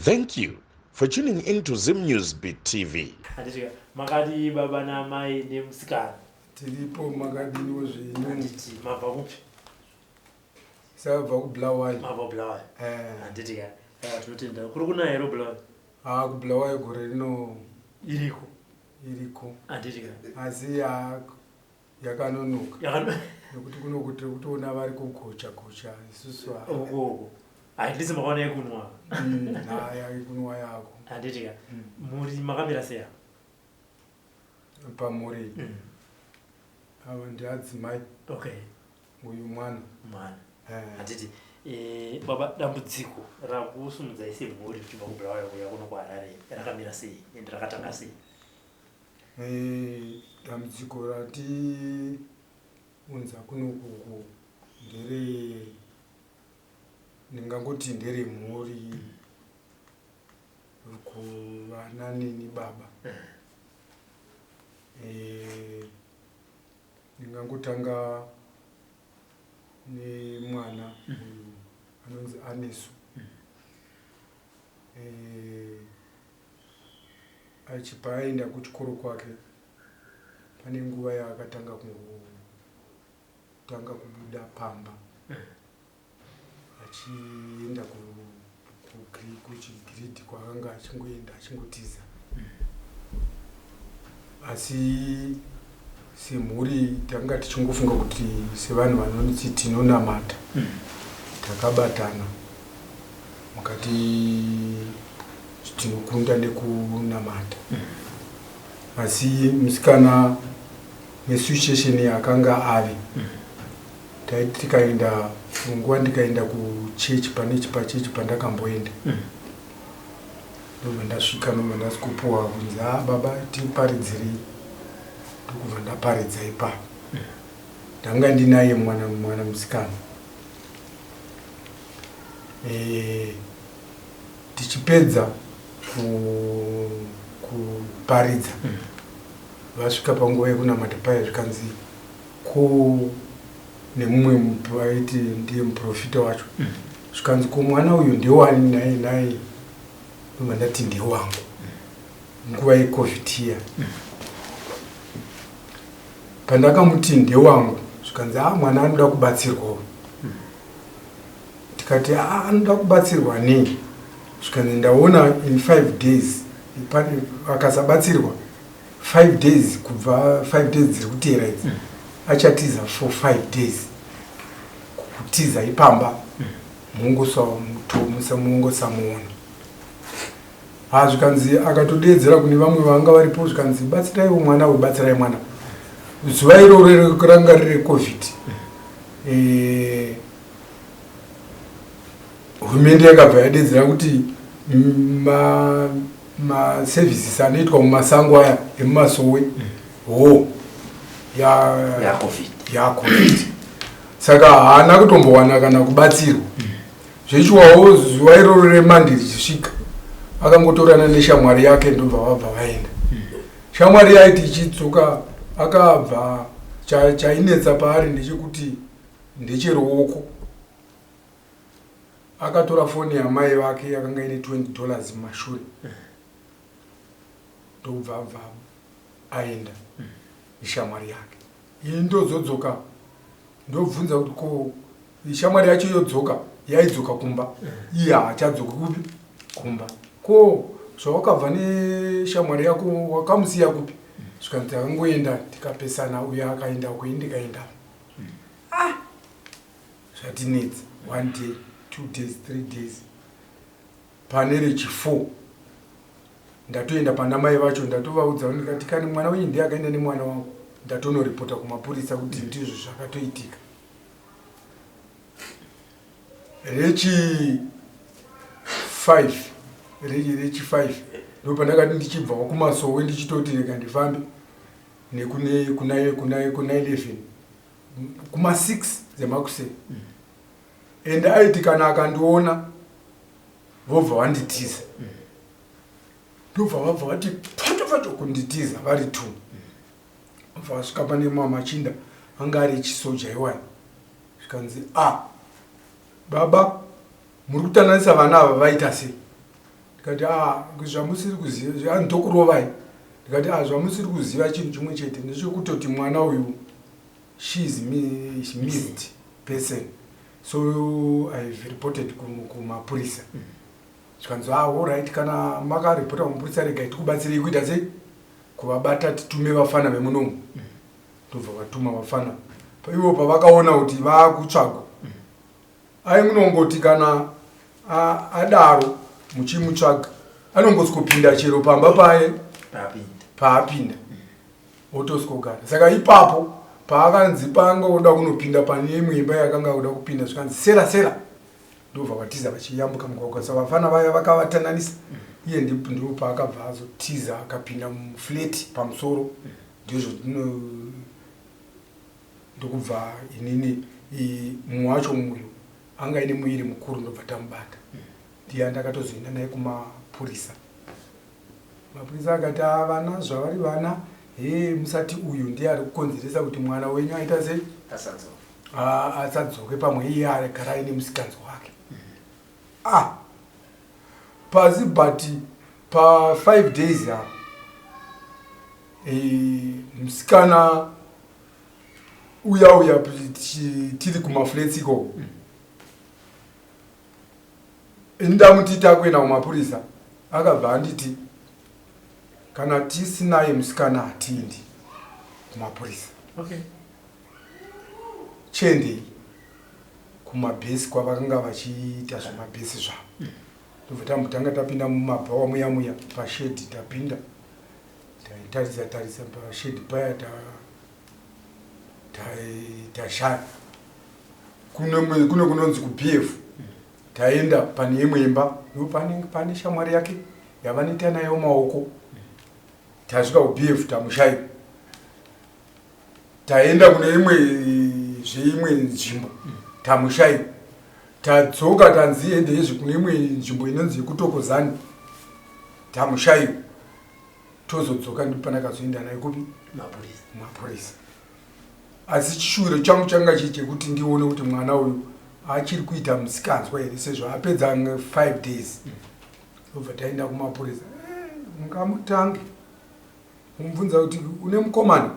Thank you for tuning in to Zim News Beat TV. Handiti makadii baba naamai nemusikana? Tiripo, makadiniwo zvenyu? Handiti mabva kupi? Sabva kuBulawayo. Mabva kuBulawayo? Eh. Handiti ka. Ah, tinotenda. Kuri kunaya here kuBulawayo? Ah, kuBulawayo gore rino iriko. Iriko. Handiti ka. Asi ya yakanonoka. Nekuti kuno tiri kutoona vari kugocha gocha isusu. Uko uko. Handisi makaona yekunwa. Haya, yekunwa yako. Handiti ka. Muri makamira sei apa? Pamuri. Ava ndiadzimai. Okay. Uyu mwana. Mwana. Handiti eh, baba, dambudziko rakusumudzai semhuri uchibva kuBulawayo kuuya kuno kuHarare rakamira sei ende rakatanga sei? Eh, dambudziko ratiunza kunokuku ndere, ndingangoti nderemhuri kuvana neni baba. Eh, ndingangotanga nemwana uyu anonzi Anesu. Eh, achibva aenda kuchikoro kwake, pane nguva yaakatanga kungotanga kubuda pamba achienda kuchigiridhi kwaakanga achingoenda achingotiza. Asi semhuri tanga tichingofunga kuti sevanhu vanonzi tinonamata, takabatana mukati, tinokunda nekunamata. Asi musikana nesituation yaakanga ave, taiti tikaenda nguva, ndikaenda kuchechi, pane pachechi pandakamboenda, ndobva ndasvika, ndobva ndasikupuwa kunzi, "A baba, tiparidzirei." Ndokubva ndaparidza ipapo. Ndanga ndinaye mwana musikana. Tichipedza kuparidza, vasvika panguva yekunamata paya, zvikanzi ko nemumwe vaiti ndiye muprofita wacho, zvikanzi, "Ko mwana uyu ndewani naye naye?" Ndobva ndati, "Ndewangu." Nguva yeCOVID iya. Pandakamuti ndewangu, zvikanzi, "A, mwana anoda kubatsirwawo." Tikati, "A, anoda kubatsirwa nei?" Zvikanzi, "Ndaona in 5 days, akasabatsirwa 5 days, kubva 5 days dziri kuteera idzi, achatiza for 5 days, kutiza ipamba, mungosamuona." Ha, zvikanzi, akatodeedzera kune vamwe vanga varipo, zvikanzi, "Batsiraiwo mwana uyu, batsirai mwana." Zuva iroro ranga riri COVID. Hurumende yakabva yadedzera kuti maservices anoitwa mumasango aya emumasowe ho yaCOVID. Saka haana kutombowana kana kubatsirwa. Zvechiwawo zuva iroro reMonday richisvika, akangotorana neshamwari yake, ndobva vabva vaenda. Shamwari yaiti ichidzoka, akabva chainetsa paari ndechekuti ndecheruoko. Akatora foni yamai vake yakanga ine $20 mumashure, ndobva abva aenda neshamwari yake. Ini ndozodzoka, ndobvunza kuti ko shamwari yacho yodzoka, yaidzoka kumba, iye haachadzoki kupi? Kumba. Ko zvawakabva neshamwari yako, wakamusiya kupi? Zvikanzi, "Takangoenda tikapesana, uyo akaenda uko, ini ndikaenda." Ah, zvatinetsa. One day, 2 days, 3 days, pane rechi4 ndatoenda pana mai vacho, ndatovaudza, ndikati, "Kani mwana wenyu ndiye akaenda nemwana wangu." Ndatonoripota kumapurisa kuti ndizvo zvakatoitika. Rechi 5, rechi 5 ndopandakati ndichibvawo kumasowe, ndichitoti rega ndifambe nekune kuna 11 kuma 6 dzemakuseni. Ende aiti kana akandiona, vobva vanditiza, ndobva vabva vati pato pato kunditiza vari two. Vabva vasvika pane mamachinda anga ari echisoja iwayo, zvikanzi, "A baba, muri kutandanisa vana ava, vaita sei?" Ndikati, a zvamusiri kuziva, ndokurovai. Ndikati, a zvamusiri kuziva chinhu chimwe chete ndechekutoti mwana uyu, she is missed person, so I've reported kumapurisa. Zvikanzi, ah, alright, kana makaripota kumapurisa, regai tikubatsirei kuita sei, kuvabata, titume vafana vemunomu. Ndobva vatuma vafana. Ivo pavakaona kuti vakutsvagwa, ainongoti kana adaro muchimutsvaga, anongosvikopinda chero pamba paye paapinda, otosvikogara. Saka ipapo paakanzi panga oda kunopinda pane imwe imba yakanga kuda kupinda, zvikanzi, "Sera, sera." Ndobva vatiza vachiyambuka mugwagwa. Saka vafana vaya vakavatandanisa iye, ndipo paakabva azotiza, akapinda muflat pamusoro. Ndizvo ndokubva inini, mumwe wacho uyu anga aine muviri mukuru, ndobva tamubata. Ndiye andakatozoenda naye kumapurisa. Mapurisa akati, "Ah, vana zvavari vana, he, musati uyu ndiye ari kukonzeresa kuti mwana wenyu aita sei, asadzoke. Pamwe iye agara aine musikanzi wake." Ah, pasi, but pa5 days apo, musikana uya uya, tiri kumaflats ikoko, ini ndamuti takuenda kumapurisa, akabva anditi, "Kana tisinaye musikana, hatiendi kumapurisa." Chiendei kumabhesi kwavakanga vachiita zvemabhesi zvavo. Ndobva tambotanga tapinda mumabhawa muya muya, pashedhi. Tapinda, taitarisa tarisa pashedhi paya, tashaya. Kune kunonzi kuBF. Taenda pane imwe imba, ndo pane shamwari yake yavanoita nayo maoko. Tasvika kuBF, tamushayiwa. Taenda kune imwe zveimwe nzvimbo, tamushayiwa. Tadzoka, tanzi endezve kune imwe nzvimbo inonzi yekuTokozani, tamushayiwa. Tozodzoka, ndipo pandakazoenda naye kupi? Mapurisa. Mapurisa. Asi chishuwiro changu changa chii chekuti ndione kuti mwana uyu achiri kuita musikanzwa here, sezvo apedza 5 days. Obva taenda kumapurisa. Mungamutange mumubvunza kuti une mukomana,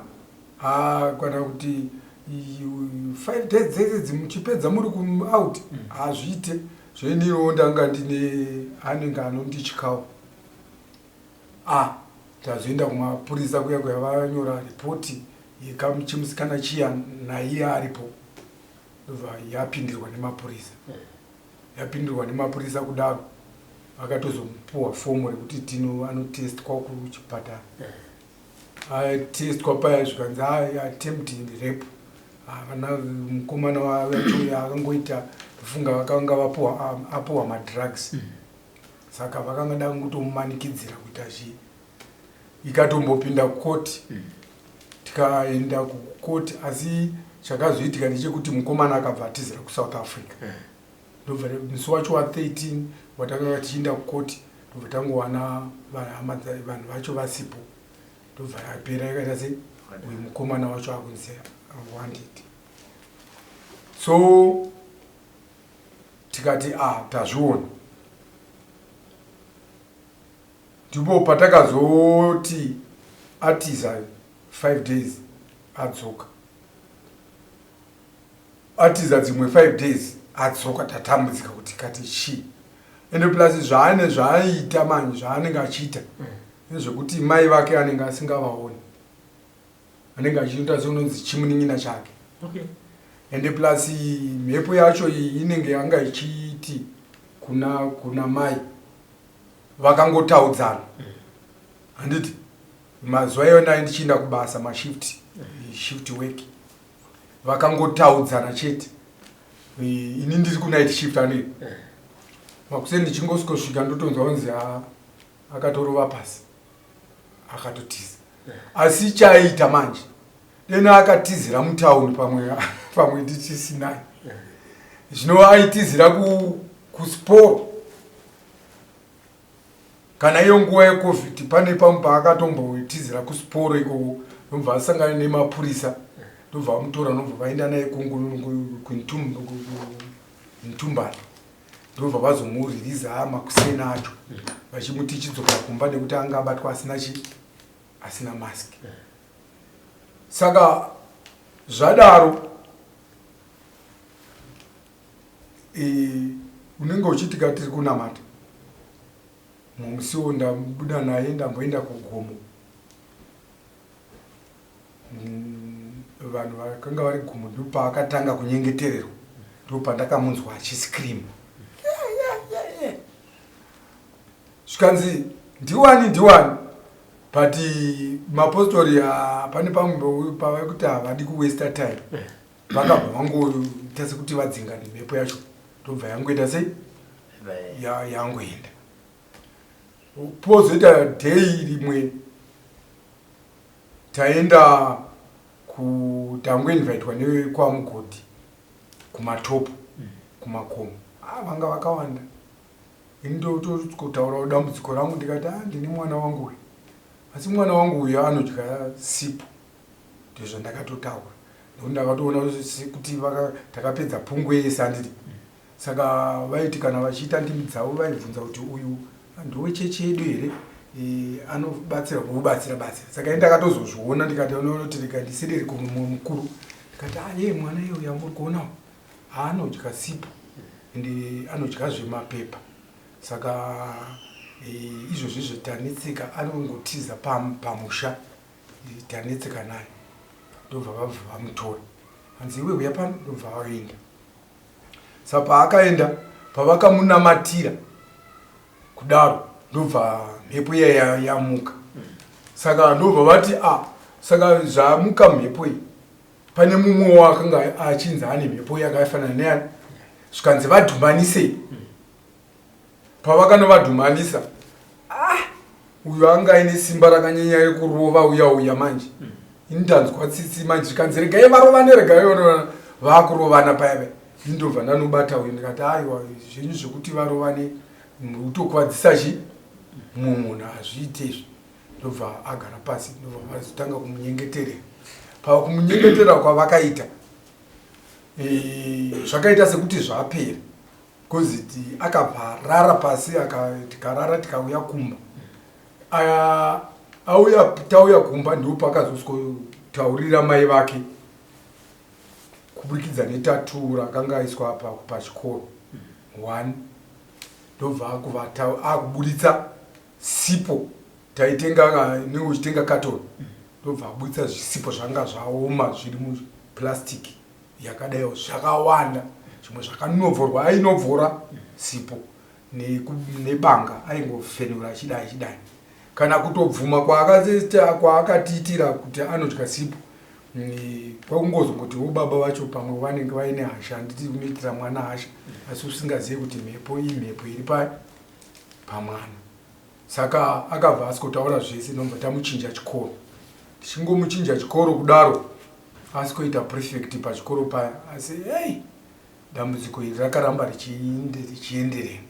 kana kuti 5 days dzese dzimuchipedza muri kuout, hazviite. Zvoiniwo ndanga ndine anenge anondityawo. Ah, tazoenda kumapurisa kuya kuya, vanyora ripoti yekachimusikana chiya naiye aripo. Ndobva yapindirwa nemapurisa. Yapindirwa nemapurisa kudaro, vakatozomupuwa fomu rekuti tino anotestwa kuchipatara. Atestwa paya, zvikanzi attempt rape. Havana mukomana wacho akangoita kufunga vakanga vapuwa, apuwa madrugs, saka vakanga da kungotomumanikidzira kuita chii. Ikatombopinda kukoti, tikaenda kukoti, asi chakazoitika ndechekuti mukomana akabva atizira kuSouth Africa. Ndobva musi wacho wa13 watakanga tichienda kukoti, ndobva tangowana hama vanhu vacho vasipo. Ndobva yapera yakaita sei, uyu mukomana wacho akunzi wanted. So tikati, a, tazviona. Ndipo patakazoti atiza 5 days, adzoka. Atiza dzimwe 5 days, adzoka. Tatambudzika kuti kati chii. Ende plus zvaane zvaaiita manje, zvaanenge achiita nezvekuti mai vake anenge asingavaoni, anenge achiita seunonzi chimunin'ina chake. Ende plus mhepo yacho iyi inenge yanga ichiti kuna mai vakangotaudzana. Handiti mazuva iyona ndichienda kubasa, mashift, shift work, vakangotaudzana chete. Ini ndiri kunight shift, andii makuseni ndichingosvikosvika, ndotonzwa kunzi akatorova pasi, akatotiza. Asi chaiita manje, dena akatizira mutauni, pamwe pamwe ndichisinai. Zvino aitizira kusporo. Kana iyo nguva yeCovid, pane pamwe paakatombotizira kusporo ikoko, ndobva asangana nemapurisa, ndobva vamutora, ndobva vaenda naye kuNtumbane. Ndobva vazomuririza makuseni acho vachimuti chidzoka kumba nekuti anga abatwa asina chi asina mask. Saka zvadaro unenge uchitika tiri kunamata mumusiwo ndabuda naye ndamboenda kugomo. Vanhu vakanga vari gomo ndopaakatanga kunyengetererwa, ndopandakamunzwa achiscream zvikanzi ndiwani ndiwani, but mapostori pane pamwe pavaikuti havadi kuwaster time, vakabva vangoita sekuti vadzinga nemhepo yacho, ndobva yangoita sei yangoenda. Pozoita day rimwe taenda tangoinvitwa nekwamugodhi kumatopo kumakomo. Vanga vakawanda. Ini ndototaurawo dambudziko rangu ndikati ndine mwana wangu uyu, asi mwana wangu uyu anodya sipo. Ndizvo ndakatotaura nekuti ndakatoona sekuti takapedza pungwe yese handiti. Saka vaiti kana vachiita ndimi dzavo vaibvunza kuti uyu ndowechechi yedu here, anobatsira kuubatsira batsira. Saka ini ndakatozozviona ndikati unoti rega ndisedere kumumwe mukuru, ndikati ye mwana iyo yamuri kuonawo anodya sipo ende anodya zvemapepa, saka izvozvo izvo tanetseka, anongotiza pamusha, tanetseka naye. Ndobva vabva vamutora, hanzi iwe uya pano, ndobva vaenda. Saka paakaenda pavakamunamatira kudaro ndobva mhepo iya yamuka. Saka ndobva vati saka zvamuka mhepo iyi, pane mumwe wakanga achinzi ane mhepo yakafanana neyani, zvikanzi vadhumanisei. Pavakanovadhumanisa, uyu anga aine simba rakanyanya rekurova uya uya manje. Ini ndanzwa tsitsi manje, zvikanzi regai varovane, regai varovane. Vakurovana paya paya, ini ndobva ndanobata uyu ndikati aiwa, zvenyu zvekuti varovane kutokuvadzisa chi mumwe munhu hazviite izvi. Ndobva agara pasi, ndobva vazotanga kumunyengeterera. Pakumunyengeterera kwavakaita, zvakaita sekuti zvapera, because akabva arara pasi, tikarara tikauya kumba. Auya tauya kumba ndipo paakazosikotaurira mai vake kuburikidza netatu rakanga aiswa pachikoro 1, ndobva akuburitsa sipo taitenga nenge uchitenga katoni, ndobva aburitsa zvisipo zvanga zvaoma zviri muplastic yakadaiwo zvakawanda, zvimwe zvakanovhorwa, ainovhora sipo nebanga aingofenura achidai achidai, kana kutobvuma kwaakatiitira kuti anodya sipo kwakungozongotiwo baba vacho pamwe vanenge vaine hasha, handiti unoitira mwana hasha asi usingazivi kuti mhepo imhepo iri pamwana. Saka akabva asikotaura zvese, nobva tamuchinja chikoro. Tichingomuchinja chikoro kudaro asikoita prefect pachikoro paya, asi hei dambudziko iri rakaramba richienderera.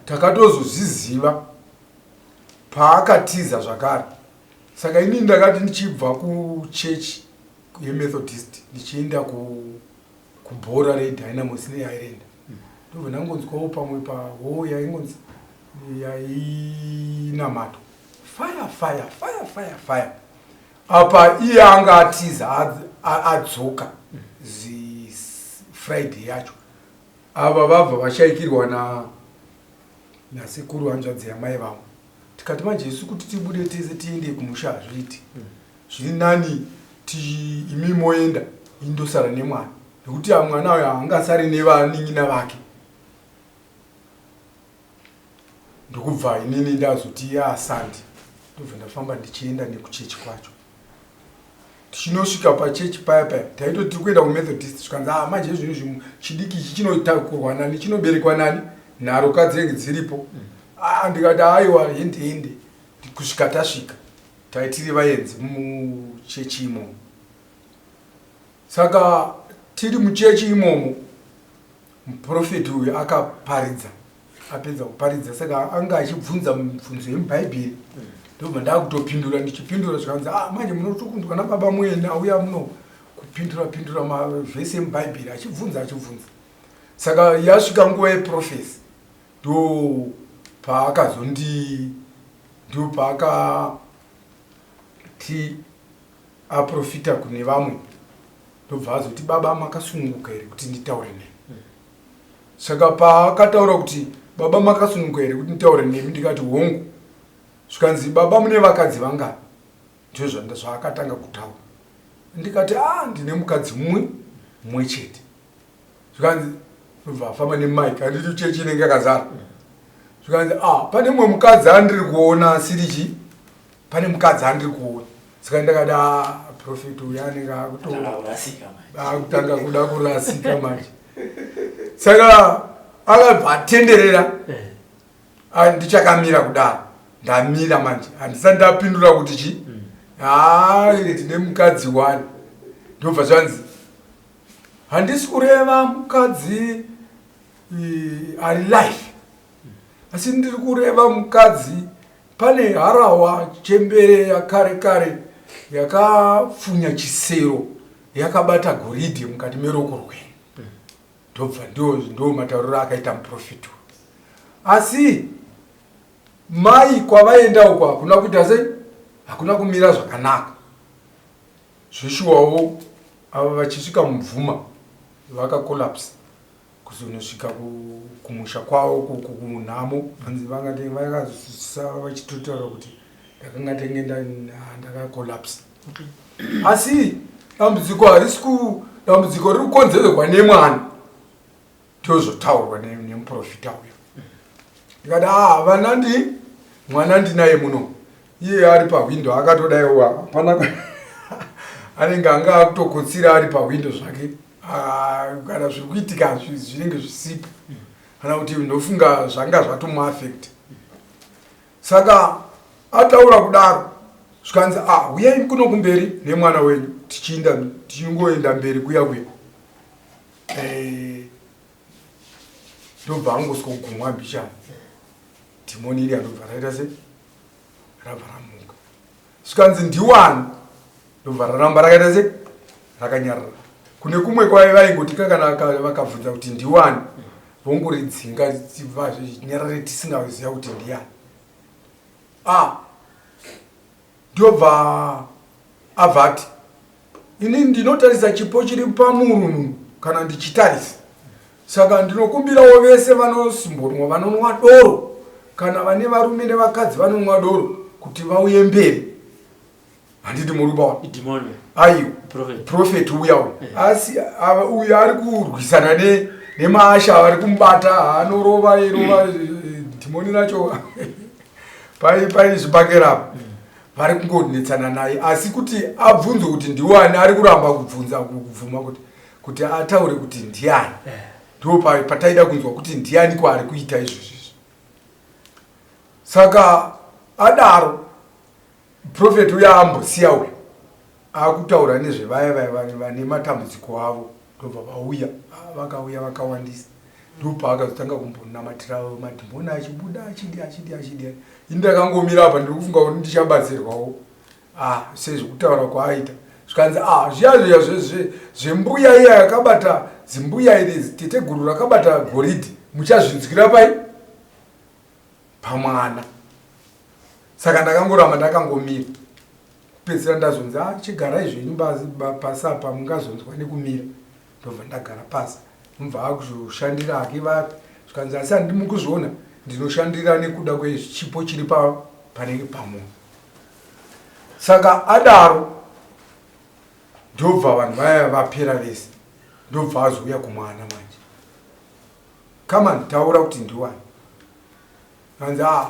Takatozozviziva paakatiza zvakare. Saka inini ndakati ndichibva kuchechi yeMethodist ndichienda kubhora reDynamos neHighlander, ndobva ndangonzwawo pamwe pahoo yaingonzi yainamatwa fire fire fire fire fire. Apa iye anga atiza adzoka Friday yacho, ava vabva vashaikirwa nasekuru hanzvadzi yamai vangu. Tikati manje isu kuti tibude tese tiende kumusha hazviiti, zviri nani imi moenda, indosara nemwana, nekuti mwana uyo haangasari nevanin'ina vake. Ndokubva inini ndazoti asandi, ndobva ndafamba ndichienda nekuchechi kwacho. Tichinosvika pachechi paya paya taitoti tiri kuenda kuMethodist, zvikanzi manje zvinhu zvimwe chidiki ichi chinotakurwa nani, chinoberekwa nani, nharo kadzinenge dziripo. Ndikati aiwa hende hende, kusvika tasvika taitiri vaenzi muchechi imomo. Saka tiri muchechi imomo, muprofeti uyu akaparidza, apedza kuparidza saka anga achibvunza mibvunzo yemubhaibheri, ndobva ndakutopindura. Ndichipindura zvikanzi manje munotokundwa nababa mueni auya muno kupindura pindura mavhesi emubhaibheri, achibvunza achibvunza. Saka yasvika nguva yeprofesi, ndo paakazondi ndo paakati aprofita kune vamwe, ndobva azoti, "Baba, makasununguka here kuti nditaure nemi?" Saka paakataura kuti, "Baba, makasununguka here kuti nditaure nemi?" ndikati, "Hongu." Zvikanzi, "Baba, mune vakadzi vangani?" Ndizvo zvaakatanga kutaura. Ndikati, "A, ndine mukadzi mumwe mumwe chete." Zvikanzi, ndobva afamba nemic, handiti chechi inenge yakazara. Zvikanzi, "A, pane mumwe mukadzi andiri kuona, asiri chi pane mukadzi andiri kuona." Saka ndakati, "A, profeti uyu anenge akutanga kuda kurasika manje." Saka akabva atenderera. Ndichakamira kudaro, ndamira manje, handisati ndapindura kuti chi ha, ndine mukadzi wani. Ndobva zvanzi, "Handisi kureva mukadzi ari life, asi ndiri kureva mukadzi, pane harawa chembere yakare kare yakapfunya chisero yakabata goridhe mukati meroko rwenyu." Ndobva ndo matauriro akaita muprofiti. Asi mai kwavaenda uko hakuna kuita sei, hakuna kumira zvakanaka. Zveshuwawo, ava vachisvika mubvuma vakacollapse, kuzonosvika kumusha kwavo kunhamo. Hanzi vakazosava vachitotaura kuti ndakanga tenge ndakacollapse. Asi dambudziko harisi ku dambudziko riri kukonzerwa nemwana, tozotaurwa nemuprofita uyo. Ndikati, "A, vana ndi mwana ndinaye muno." Iye ari pahwindo akatodaiwo, hapana anenge anga akutokotsira ari pahwindo zvake. Ah, kana zviri kuitika zvinenge zvisipo, kana kuti ndofunga zvanga zvatomuaffect. Saka ataura kudaro, zvikanzi, "A, uyai kuno kumberi nemwana wenyu." Tichiinda, tichingoenda mberi kuya kuya, ndobva angoswogumwa mbichana, dhimoni iri andobva raita se rabva ramuka. Zvikanzi, "Ndiwani?" Ndobva raramba rakaita se rakanyarara. Kune kumwe kwai vaingoti kana vakabvunza kuti ndiwani, vongoridzinga, nyarare, tisingaziva kuti ndiani. A, ndobva abva ati, "Ini ndinotarisa chipo chiri pamurunhu kana ndichitarisa. Saka ndinokumbirawo vese vanosimbonwa, vanonwa doro, kana vane varume nevakadzi vanonwa doro, kuti vauye mberi." Handiti muri kubaona? Idhimoni? Aiwa. Prophet. Prophet uya uyu. Asi uyu ari kurwisana nemaasha vari kumubata, anorova irova dhimoni racho pai zvibakerapo, vari kungonetsana naye. Asi kuti abvunzwe kuti ndiwani, ari kuramba kubvunza, kubvuma kuti ataure kuti ndiani. Ndo pataida kunzwa kuti ndiani kwaari kuita izvozvo izvi. Saka adaro profeti uya, ambosiya uyu akutaura nezvevaya vaya vane matambudziko avo, ndobva vauya. Ah, vakauya vakawandisa. Ndopaakazotanga kumbonamatira madhimoni achibuda, achidi achidi achidi. Ini ndakangomira apa, ndiri kufunga kuti ndichabatsirwawo. Ah, sezvekutaura kwaaita, zvikanzi, "Ah, zviya zviya zvembuya iya yakabata, zimbuya iri, teteguru rakabata goridhe, muchazvinzwira pai pamwana." Saka ndakangoramba ndakangomira. Kupedzisira ndazonzi, "A, chigarai zvenyu pasi apa, mungazonzwa nekumira." Ndobva ndagara pasi. Mubva akuzoshandira hake vapi. Zvikanzi, "Asi handimi kuzviona, ndinoshandira nekuda kwechipo chiri panenge pamunhu." Saka adaro, ndobva vanhu vaya vapera vese, ndobva azouya kumwana manje. "Come on, taura kuti ndiwani." Kanzi, "A,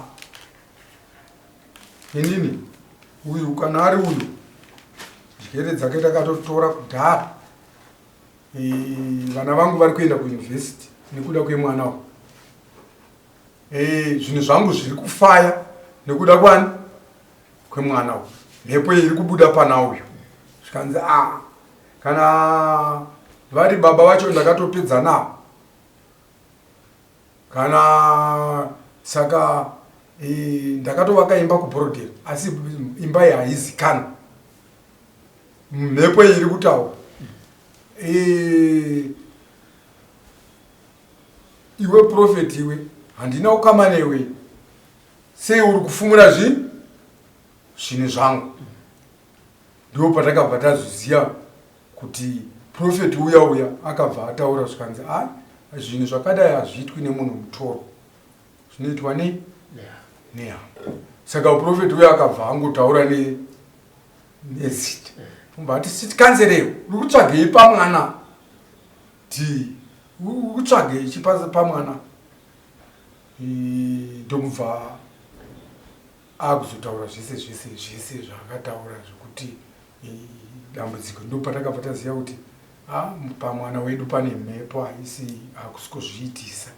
inini uyu, kana ari uyu, njere dzake takatotora kudhara. Vana vangu vari kuenda kuyunivhesiti nekuda kwemwana uyu. Zvinhu zvangu zviri kufaya nekuda kwani kwemwana uyu. Mhepo iyi iri kubuda pana uyu." Zvikanzi, "A, kana vari baba vacho ndakatopedza navo." Kana saka ndakatovaka imba kuBorrowdale, asi imba iyi haizikanwa. Mhepo iyi iri kutaura. Iwe prophet iwe, handina ukama newe, sei uri kufumura zvinhu zvangu? Ndipo patakabva tazoziva kuti prophet uya uya akabva ataura, zvikanzi, a zvinhu zvakadai hazviitwi nemunhu mutoro, zvinoitwa nei? Nehama. Saka prophet uya akabva angotaura nezita, ubva ati, "City council, uri kutsvagei pamwana? Ti uri kutsvagei pamwana?" Ndokubva akuzotaura zvese zvese zvese zvaakataura, zvekuti dambudziko. Ndo patakabva taziva kuti pamwana wedu pane mhepo, haisi, hakusi kuzviitisa.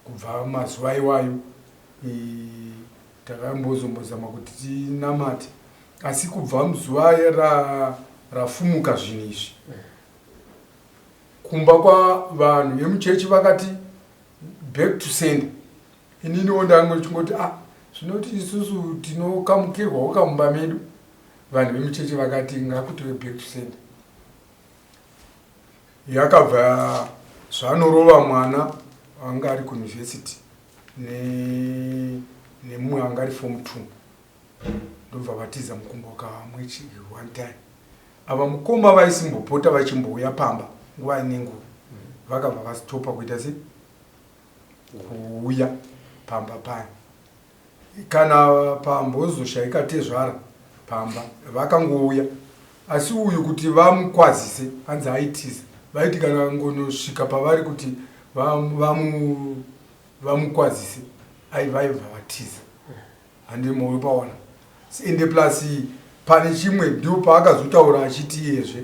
Kubva mazuva iwayo takambozombozama kuti tinamate, asi kubva muzuva rafumuka zvinhu izvi kumba kwavanhu vemuchechi, vakati back to sender. Ininiwo ndangochingoti, ah, zvinoti isusu tinokamukirwawo kamumba medu. Vanhu vemuchechi vakati ngakutiwe back to sender. Yakabva zvanorova mwana anga ari kuuniversity nemumwe anga ari form 2, ndobva vatiza mukumbo kamwe one time. Ava mukoma vaisimbopota vachimbouya pamba nguva nenguva, vakabva vastopa kuita se kuuya pamba paya. Kana pambozoshayika tezvara pamba, vakangouya, asi uyu kuti vamukwazise, hanzi aitiza. Vaiti kana ngonosvika pavari kuti vamukwazise, vaibva vatiza. Handi muri paona? Ende plus pane chimwe, ndipo paakazotaura achiti iyezve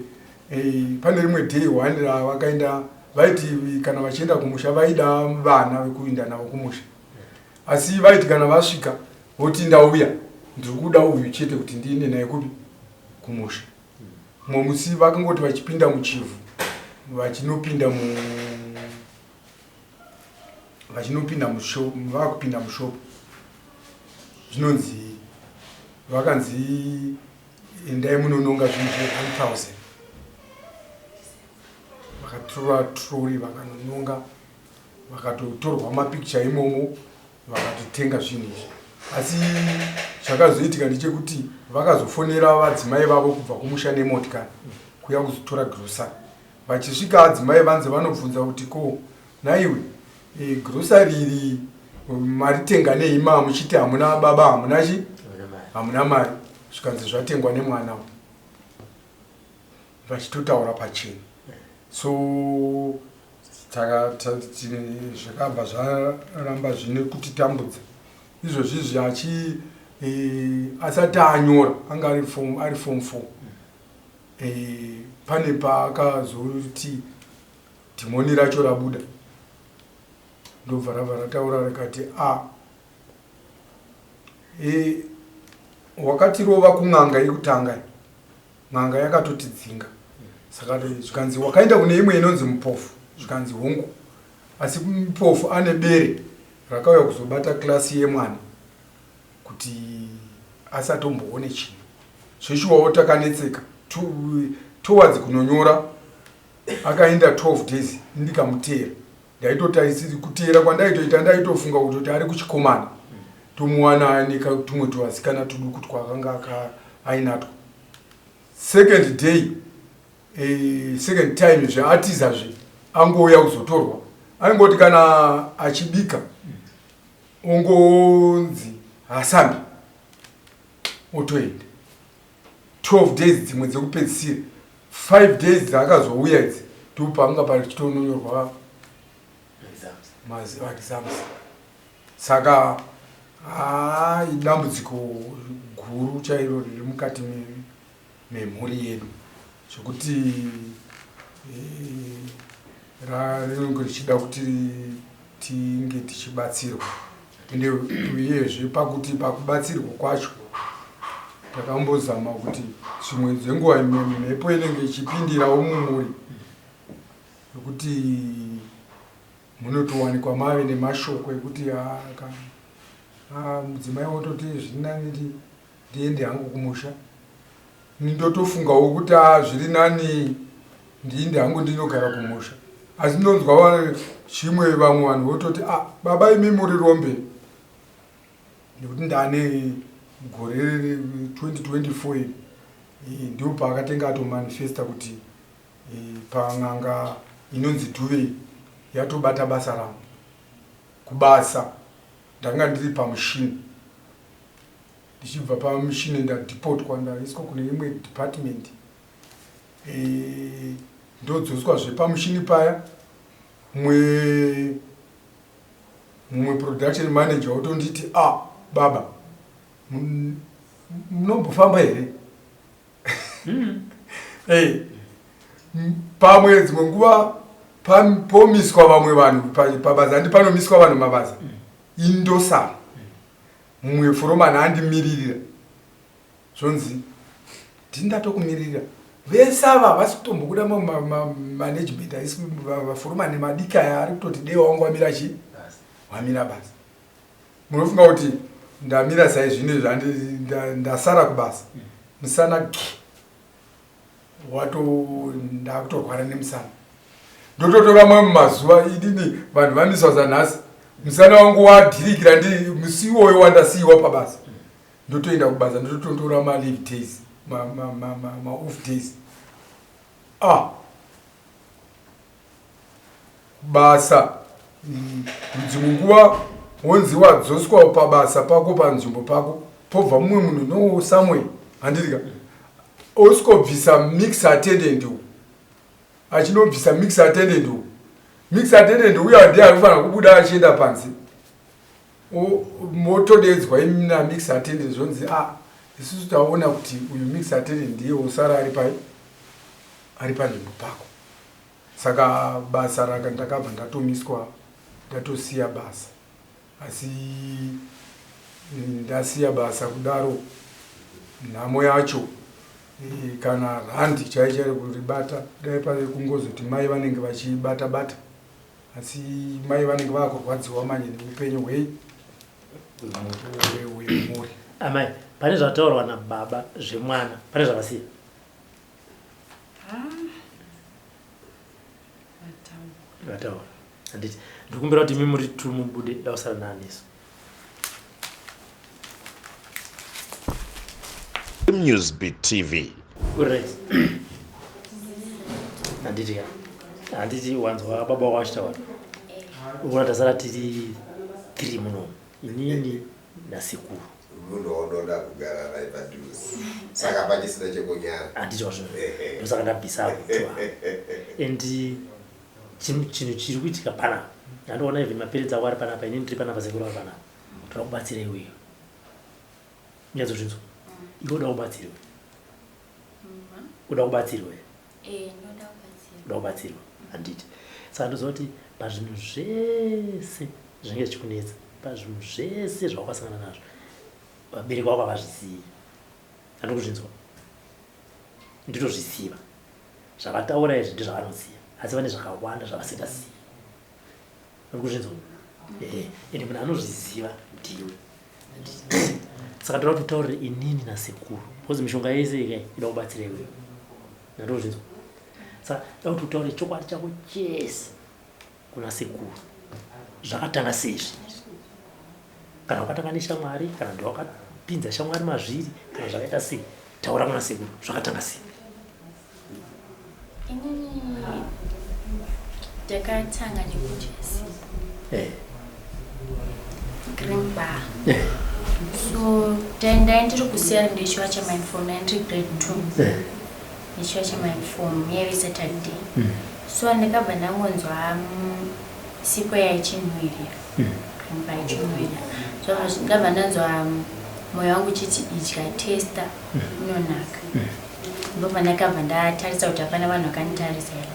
pane rimwe day one ravakaenda, vaiti kana vachienda kumusha vaida vana vekuinda navo kumusha, asi vaiti kana vasvika voti, "Ndauya, ndiri kuda uyu chete kuti ndiinde naye kupi? Kumusha." Mumwe musi vakangoti vachipinda muChivhu, vachinopinda mushop, vakupinda mushop, zvinonzi vakanzi, "Endai munononga zvinhu zve1000." Vakatora trolley, vakanononga, vakatotorwa mapikicha imomo, vakatotenga zvinhu izvi. Asi chakazoitika ndechekuti vakazofonera vadzimai vavo kubva kumusha nemotikari kuya kuzotora grocery. Vachisvika, adzimai vanze vanobvunza kuti, "Ko naiwe, grocery iri maritenga nei, ma muchiti hamuna baba, hamuna chi, hamuna mari?" Zvikanzi zvatengwa nemwana, vachitotaura pachena. So zvakabva zvaramba zvine kutitambudza izvozvizvi. Achi asati anyora, anga ari form 4, pane paakazoti dhimoni racho rabuda, ndobva rabva rataura rikati, "A wakatirova kun'anga yekutanga, n'anga yakatotidzinga." Saka zvikanzi, "Wakaenda kune imwe inonzi mupofu." Zvikanzi, "Hongu, asi mupofu ane bere rakauya kuzobata klasi yemwana kuti asatomboone chinhu." Zveshuwawo takanetseka towards kunonyora. Akaenda 12 days, ndikamuteera. Ndaitotarisiri kuteera kwandaitoita, ndaitofunga kutoti ari kuchikomana. Tomuwana nekatumwe tuvasikana tuduku twakanga ainatwo. Second day, second time zveatizazve, angouya kuzotorwa. Aingoti kana achibika, ongonzi hasambi, otoenda. 12 days dzimwe dzekupedzisira, 5 days dzaakazouya idzi, ndopanga pachitononyorwa maexams. Saka haa, idambudziko guru chairo riri mukati memhuri yedu, zvekuti rinenge richida kuti tinge tichibatsirwa. Ende uyezve pakuti pakubatsirwa kwacho, takambozama kuti zvimwe dzenguva mhepo inenge ichipindirawo mumhuri, yekuti munotowanikwa mave nemashoko ekuti mudzimai wototi, "Zviri nani ndiende hangu kumusha." Ndotofungawo kuti, "A, zviri nani ndiinde hangu ndinogara kumusha." Asi ndonzwa chimwe vamwe vanhu vototi ah, baba imi muri rombe nekuti ndane gore 2024 iri ndipo paakatenga atomanifesta kuti pan'anga inonzi Dhuve yatobata basa rangu. Kubasa ndanga ndiri pamushini, ndichibva pamushini ndadhipotwa ndaiswa kune imwe department, ndodzoswa zvepamushini paya. Mumwe production manager wotonditi, ah baba, munombofamba here? Hey, pamwe dzimwe nguva pomiswa vamwe vanhu pabasa, handi panomiswa vanhu mabasa, indosara mumwe foromani andimiririra, zvonzi ndindatokumiririra vese ava havasi kutombokuda management, haisi vaforomani madiki aya ari kutoti dei wangu wamira chi wamira basa. Munofunga kuti ndamira saizvino izvi, ndasara kubasa, musana gi wato ndakutorwara nemusana, ndototora mamwe mazuva idini vanhu vamiswa zanhasi, musana wangu wadhirikira ndi musi iwoyo wandasiyiwa pabasa, ndotoenda kubasa, ndototontora maleave days, maoff days. Ah, basa dzimwe nguva wonzi wadzoswa pabasa pako, panzvimbo pako pobva mumwe munhu no somewhere, handirika osikobvisa mix attendant uku, achinobvisa mix attendant uku, mix attendant uya ndiye anofanira kubuda achienda panze, motodedzwa imi namix attendant, zvonzi a ah, isusu taona kuti uyu mix attendant ndiye usara ari pai ari panzvimbo pako. Saka basa raka ndakabva ndatomiswa, ndatosiya basa. Asi ndasiya basa kudaro, nhamo yacho kana randi chai chai kuribata, dai pave kungozoti mai vanenge vachibata bata, asi mai vanenge vakurwadziwa manje neupenyu hwei hwemhuri. Amai, pane zvataurwa nababa zvemwana, pane zvavasiya? Vataura, handiti? Ndikumbira kuti imi muri tu mubude, dausara naaniso. Newsbeat TV. Right, handiti ka? Handiti wanzwa baba wako achitaura? Ukuona tasara tiri tiri munomu, inini nasekuru. Munhu waunoda kugara naye padhuze, saka pachisina chekunyara. Handiti wazvo? Ndosaka ndabvisa kutwa and chinhu chiri kuitika panapa, andiona even maparents ako ari panapa, inini ndiri panapa, sekuru ari panapa, toda kubatsira iweyo. Unyatsozvinzwa? Iwe uda kubatsirwa, uda kubatsirwa? Eh, ndoda kubatsirwa. Uda kubatsirwa, handiti? Saka ndoziva kuti pazvinhu zvese zvinenge zvichikunetsa, pazvinhu zvese zvawakasangana nazvo, vabereki vako havazvizivi. Handikuzvinzwa, ndinozviziva zvavataura izvi ndezvavanoziva, asi vane zvakawanda zvavasingazivi. Uri kuzvinzwa? Ehe, ende munhu anozviziva ndiwe. Saka ndoda kuti utaurire inini nasekuru, because mishonga yese ikai ida kubatsira iwewe. Ndandozvinzwa. Saka da kuti utaure chokwadi chako chese kuna sekuru, zvakatanga sei zvinhu, kana wakatanga neshamwari, kana ndowakapinza shamwari mazviri, kana zvakaita sei. Taura kuna sekuru, zvakatanga sei? Inini ndakatanga nekudya sipo. Green bar. So ndai ndiri kusiyana ndichiwacha my phone, ndai ndiri grade 2. Ndichiwacha my phone, yaive Saturday. So ndakabva ndangonzwa sipo yaichinhuhwirira. Green bar ichinhuhwirira. So ndabva ndanzwa moyo wangu uchiti idya, testa, inonaka. Ndobva ndakabva ndatarisa kuti hapana vanhu vakanditarisa here.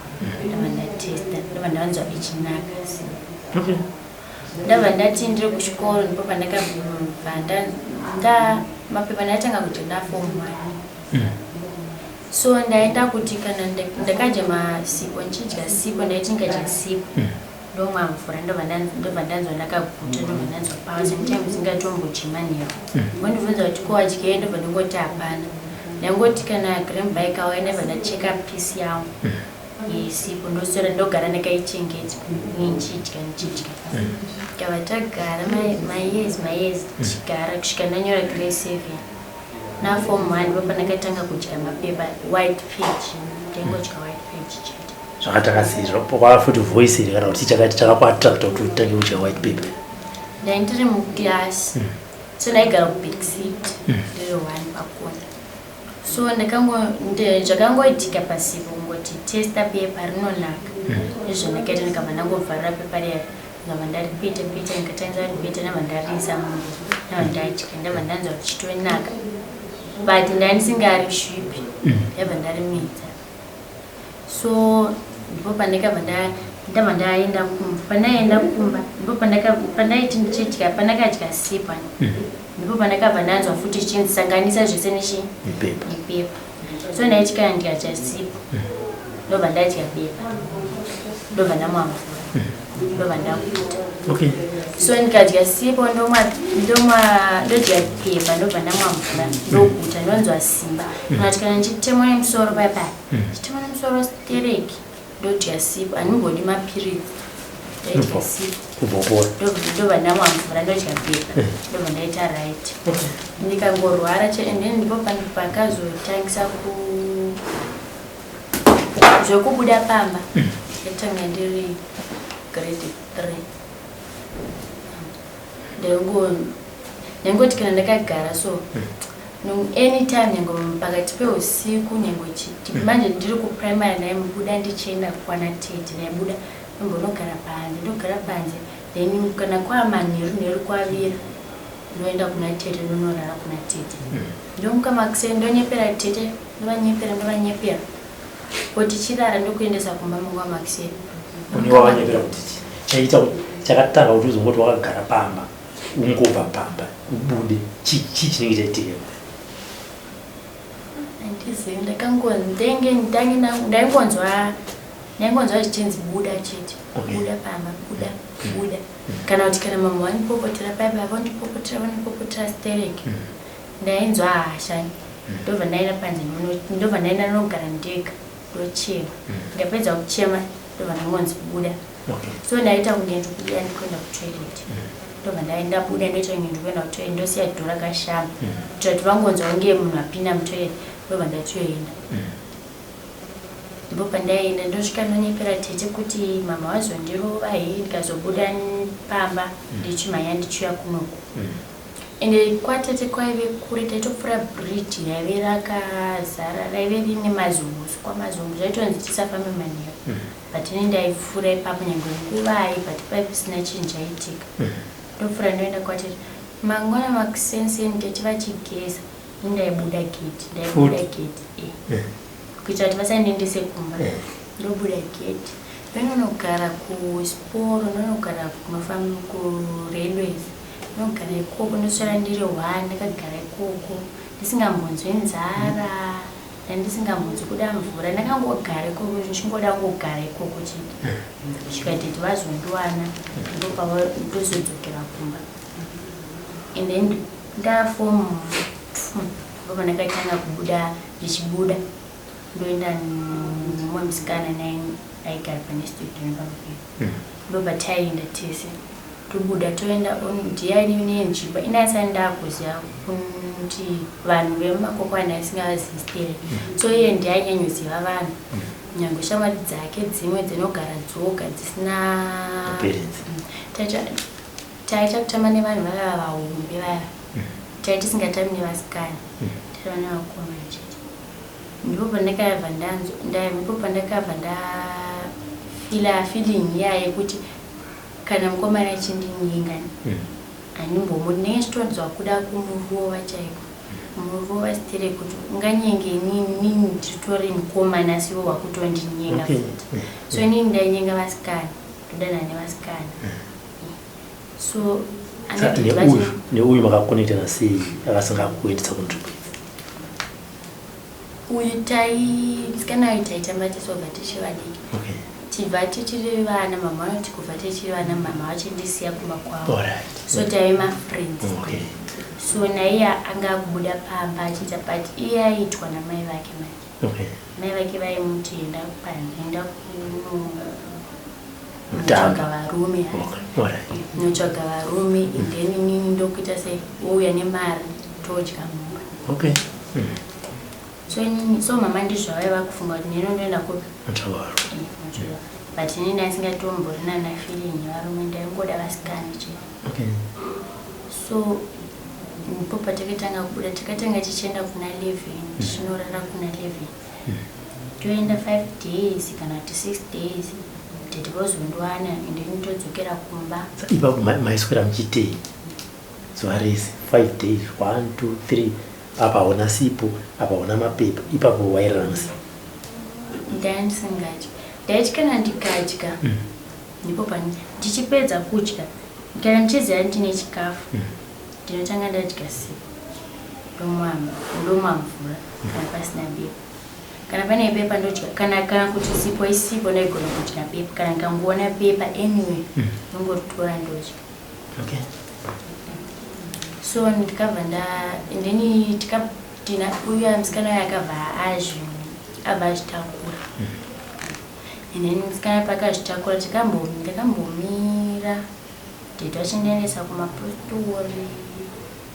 Ndabva ndatesta, ndobva ndanzwa ichinaka. Ndabva ndati ndiri kuchikoro, ndipo pandakabva nda mapepa ndatanga kuti ndaform 1. So ndaenda kuti kana ndakadya masipo, ndichidya sipo, ndaiti ndikadya sipo ndomwa mvura, ndobva ndanzwa ndakaguta, ndobva ndanzwa power. Sometimes ndingatombodyi manheru, vondibvunza kuti ko wadyei, ndobva ndingoti hapana. Ndangoti kana green bar ikauya, ndabva ndacheka piece yangu. Yesipo ndoswera ndogara ndakaichengeta ndichidya ndichidya. Tikabva tagara mayears mayears tichigara kusvika ndanyora grade 7 naform 1, ndipo pandakatanga kudya mapepa, white page. Ndaingodya white page chete. Zvakatanga sei? Kwava futi voice here kana kuti chakati chakakuattracta kuti utange kudya white paper? Ndai ndiri muclass, so ndaigara kubig seat ndiri one pakona, so zvakangoitika pasipo kungoti testa pepa rinonaka. Izvo ndakaita, ndikabva ndangobvarura pepa riya, ndikabva ndaripeta peta, ndikatangisa ripeta, ndabva ndariisa mumbo, ndabva ndadya, ndabva ndanzwa richitonaka, but ndai ndisingarisvipi, ndabva ndarimedza. So ndipo pandakabva ndabva ndaenda kumba. Pandaienda kumba, ndipo pandaiti ndichidya, pandakadya sipa, ndipo pandakabva ndanzwa futi chichinzi sanganisa zvese nechi nepepa. Nepepa. So ndaiti kana ndikadya sipo, ndobva ndadya bepa, ndobva ndamwa mvura, ndobva ndaguta. So ndikadya sipo, ndomwa, ndomwa, ndodya pepa, ndobva ndamwa mvura, ndoguta, ndonzwa simba. Kana kuti kana ndichitemwa nemusoro paya, ndichitemwa nemusoro stereki, ndodya sipo, handimbodi mapiritsi, ndaidya sipo. Kubva upora. Ndobva ndamwa mvura, ndodya pepa, ndobva ndaita right. Ndikangorwara and then ndipo pakazotangisa ku zvekubuda pamba. Ndatanga ndiri grade 3. Ndaingoti kana ndakagara so, anytime, nyange pakati peusiku, nyange chiti manje ndiri kuprimary, ndaibuda ndichienda kwana tete. Ndaibuda ndombonogara panze, ndogara panze, then kana kwamanheru nheru, kwavira, ndoenda kuna tete, ndonorara kuna tete. Ndomuka makuseni, ndonyepera tete, ndovanyepera, ndovanyepera kuti chirara, ndokuendesa kumba munguva makuseni. Une wakanyepera kuti chaita chakatanga kuti uzongoti wakagara pamba, ungobva pamba ubude, chii chinenge chaitika? Handizivi, ndenge ndaingonzwa zvichinzi buda chete. Buda pamba, buda, buda. Kana kuti kana mama vandipopotera paipa, vandipopotera, vandipopotera stereki, ndainzwa hasha, ndobva ndaenda panze, ndobva ndaenda nogara ndega, ndochema. Ndapedza kuchema, ndobva ndangonzi buda. So ndaita kunge ndikubuda, ndikuenda kutoilet, ndobva ndabuda, ndoita kunge ndikuenda kutoilet, ndosiya door rakashama kuitira kuti vangonzwa kunge munhu apinda mutoilet, ndobva ndatoenda. Ndipo pandaienda, ndosvika ndonyepera tete kuti mama vazondirova hei, ndikazobuda pamba ndichimhanya ndichiuya kunoku. Ende kwatete kwaive kure, taitopfuura bridge raive rakazara, raive rine mazihuswa, mazombo, zvaitonzi tisafambe manheru, but ini ndaipfuura ipapo nyange nguvai, but paive pasina chinhu chaitika. Ndopfuura, ndoenda kwatete. Mangwana makuseni, tete vachigeza, ini ndaibuda gate, ndaibuda Futi? gate kuitira kuti vasandiendese kumba. Ndobuda gate, ndononogara kusporo, ndonogara kunofamba kurailways, ndinogara ikoko, ndoswera ndiri one, ndakagara ikoko ndisingambonzwi nzara, ndandisingambonzwi kuda mvura. Ndakangogara ikoko, ndichingoda kungogara ikoko chete, kusvika tete vazondiwana, ndozodzokera kumba. And then ndaform 2, ndipo pandakatanga kubuda, ndichibuda ndoenda nemumwe musikana naye aigara pane studio nepamupiri, ndobva taienda tese, tobuda toenda. Ndiani nenzvimbo inasani ndakuziva kuti vanhu vemumakokwana asingavazivi stereki, so iye ndiye ainyanyoziva vanhu, nyange shamwari dzake dzimwe dzinogara dzoga dzisina Parents. Taita kutamba nevanhu vava vahombe vaya, tai tisingatambi nevasikana, taiva nevakomana chete. Ndipo pandakabva ndanzwa, ndipo pandakabva ndafeela feeling iya yekuti kana mukomana achindinyenga, handimbomudi. Ndinenge ndichitonzwa kuda kumurova chaiko, kumurova stereki, kuti unganyenge inini, inini nditori mukomana, asi iwe wakutondinyenga futi. So inini ndainyenga vasikana, ndodana nevasikana. So Saka neuyu makakonectana sei akasingakuendesa kunzvimbo idzi? Uyu tai musikana uyu taitamba tisobva tichiri vadiki. Tibva tichiri vana, mama vanoti kubva tichiri vana, mama vachindisiya kumba kwavo. So taive mafriends. So naiye anga akubuda pamba achiita, but iye aiitwa namai vake manje. Okay. Mai vake vaimuti enda panze, enda kunotsvaga varume. Okay. Alright. Notsvaga varume, and then inini ndokuita sei, wouya nemari, todya mumba. So inini, so mama ndizvavaiva kufunga kuti neno ndoenda kupi? Notsvaga varume. Eh, notsvaga. But inini asingatomborina nafeeling yevarume, ndaingoda vasikana chete. So ndipo patakatanga kubuda, takatanga tichienda kuna 11, tichinorara kuna 11, toenda 5 days kana kuti 6 days, tete vozondiwana, ende todzokera kumba. Sa ipapo maiswera muchiitei zuva rese, 5 days, 1 2 3? Apa hauna sipo, apa hauna mapepa, ipapo wairarama sei? Ndai ndisingadyi. Ndaiti kana ndikadya, ndipo pani ndichipedza kudya, kana ndichiziva ndine chikafu, ndinotanga ndadya sipo, ndomwa mvura kana pasina bepa. Kana pane bepa ndodya, kana kuti sipo isipo ndaigona kudya bepa. Kana ndikangoona bepa anyway, ndongoritora ndodya. So ndikabva nda then tina uya musikana uya akabva azvi abva azvitakura. And then musikana paakazvitakura, ndakambomira tete vachindiendesa kumapostori,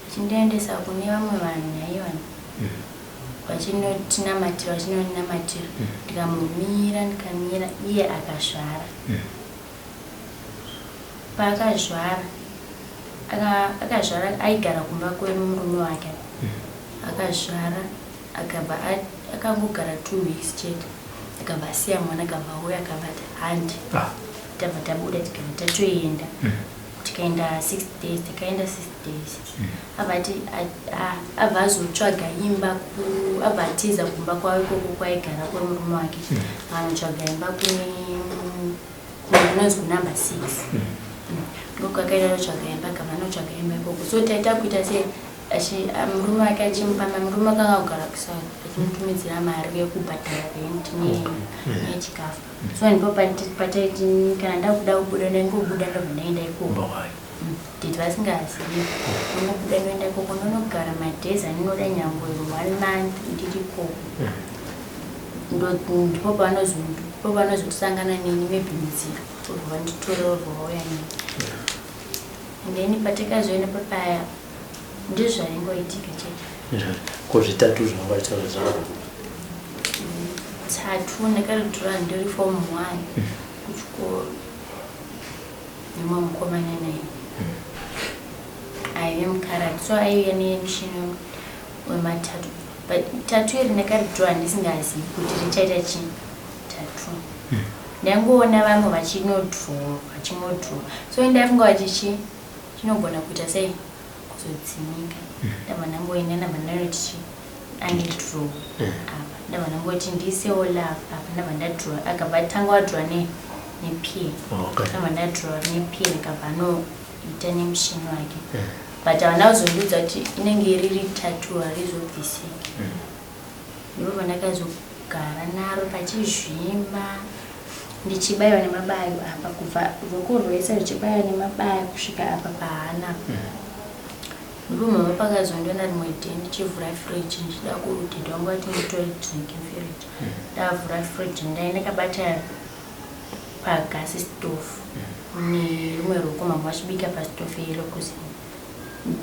vachindiendesa kune vamwe vanhu naivanhu vachinotinamatira, vachinondinamatira. Ndikambomira, ndikamira, iye akazvara. Paakazvara, akazvara, aigara kumba kwemurume wake. Akazvara, akabva akangogara 2 weeks chete, akabva asiya mwana, akabva auya, akabva ati handi. Tabva tabuda, tikabva tatoenda, tikaenda 6 days, tikaenda 6 days. Abva ati abva azotsvaga imba, abva atiza kumba kwavo ikoko kwaigara kwemurume wake, akanotsvaga imba kune kunonzi kunumber 6. Ndokwakaenda notsvaga imba, akabva anotsvaga imba ikoko. So taita kuita sei, murume wake achimupa murume akanga kugara kuSouth, achimutumidzira mari yekubhadhara rent nechikafu. So ndipo pataiti kana ndakuda kubuda, ndaingobuda, ndobva ndaenda ikoko. Kumba kwayo. Titi vasingazivi, ndongobuda, ndoenda ikoko, ndonogara madays andinoda, nyangwe one month ndiri ikoko. Ndipo pavanozosangana neni maybe munzira, vobva vanditora, vobva vauya neni. And then patakazoenda papaya, ndizvo zvaingoitika chete. Ko zvitattoo zvanga vachitaura zvakabva? Tattoo ndakaritora ndiri form one kuchikoro nemumwe mukomana naye aive mukarati. So aiuya nemushini wematattoo, but tattoo iri ndakaritora ndisingazivi kuti richaita chii tattoo. Ndangoona vamwe vachinodhurowa, vachingodhurowa, so ndaifunga kuti chi chinogona kuita sei kuzodzimika. Ndabva ndangoenda, ndabva ndanoti chi andidhurowa apa, ndabva ndangoti ndiisewo love apa, ndabva ndadhurowa. Akabva atanga wadhurowa nepen. Ndabva ndadhurowa nepen, akabva anoita nemushini wake, but havana kuzondiudza kuti inenge riri tattoo, harizobvisiki. Ndipo pandakazogara naro pachizvimba, ndichibayiwa nemabayo apa, kubva ruoko rwese ruchibayiwa nemabayo kusvika apa pahana. Ndipo mama pakazondiona rimwe day ndichivhura fridge, ndichida kudhedha wangu ati nditore drink mufridge. Ndavhura fridge, ndai ndakabata pagasi stove nerumwe ruoko, mama vachibika pastove yelo kuzini.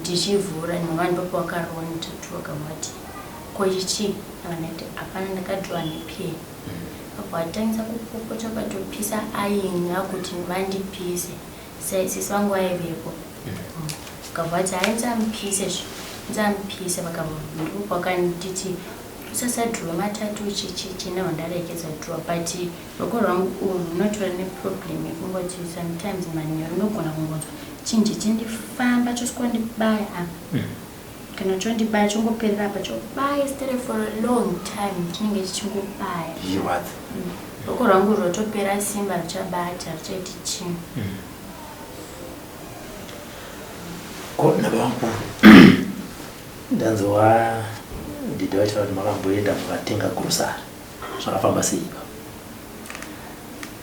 Ndichivhura, mama ndipo wakarowa netattoo. Akavati, "Ko ichi?" Avanati, "Hapana, ndakadhirowa nepen." Abva atangisa kupopota, akatopisa aini akuti vandipise. Sisi vangu vaivepo, akabva ati, "Hai, ndisamupise, ndisamupise." Vakabva ndipo pakanditi, "Usasadhirowe matattoo, chichichi." Ndabva ndaregedza kudhirowa, but ruoko rwangu urwu runotora neproblem yekungoti sometimes manheru unogona kungonzwa chinhu chichindifamba, chosvikondibaya apa. Kana chondibaya, chongoperera apa, chobaya stere for a long time, chinenge chichingobaya. Zvichirwadza. Ruoko rwangu rwotopera simba, ruchabata, ruchaiti chinhu. Ko naba vangu, ndanzwa ndidhi vachitaura kuti makamboenda mukatenga grocery, zvakafamba sei ipapo?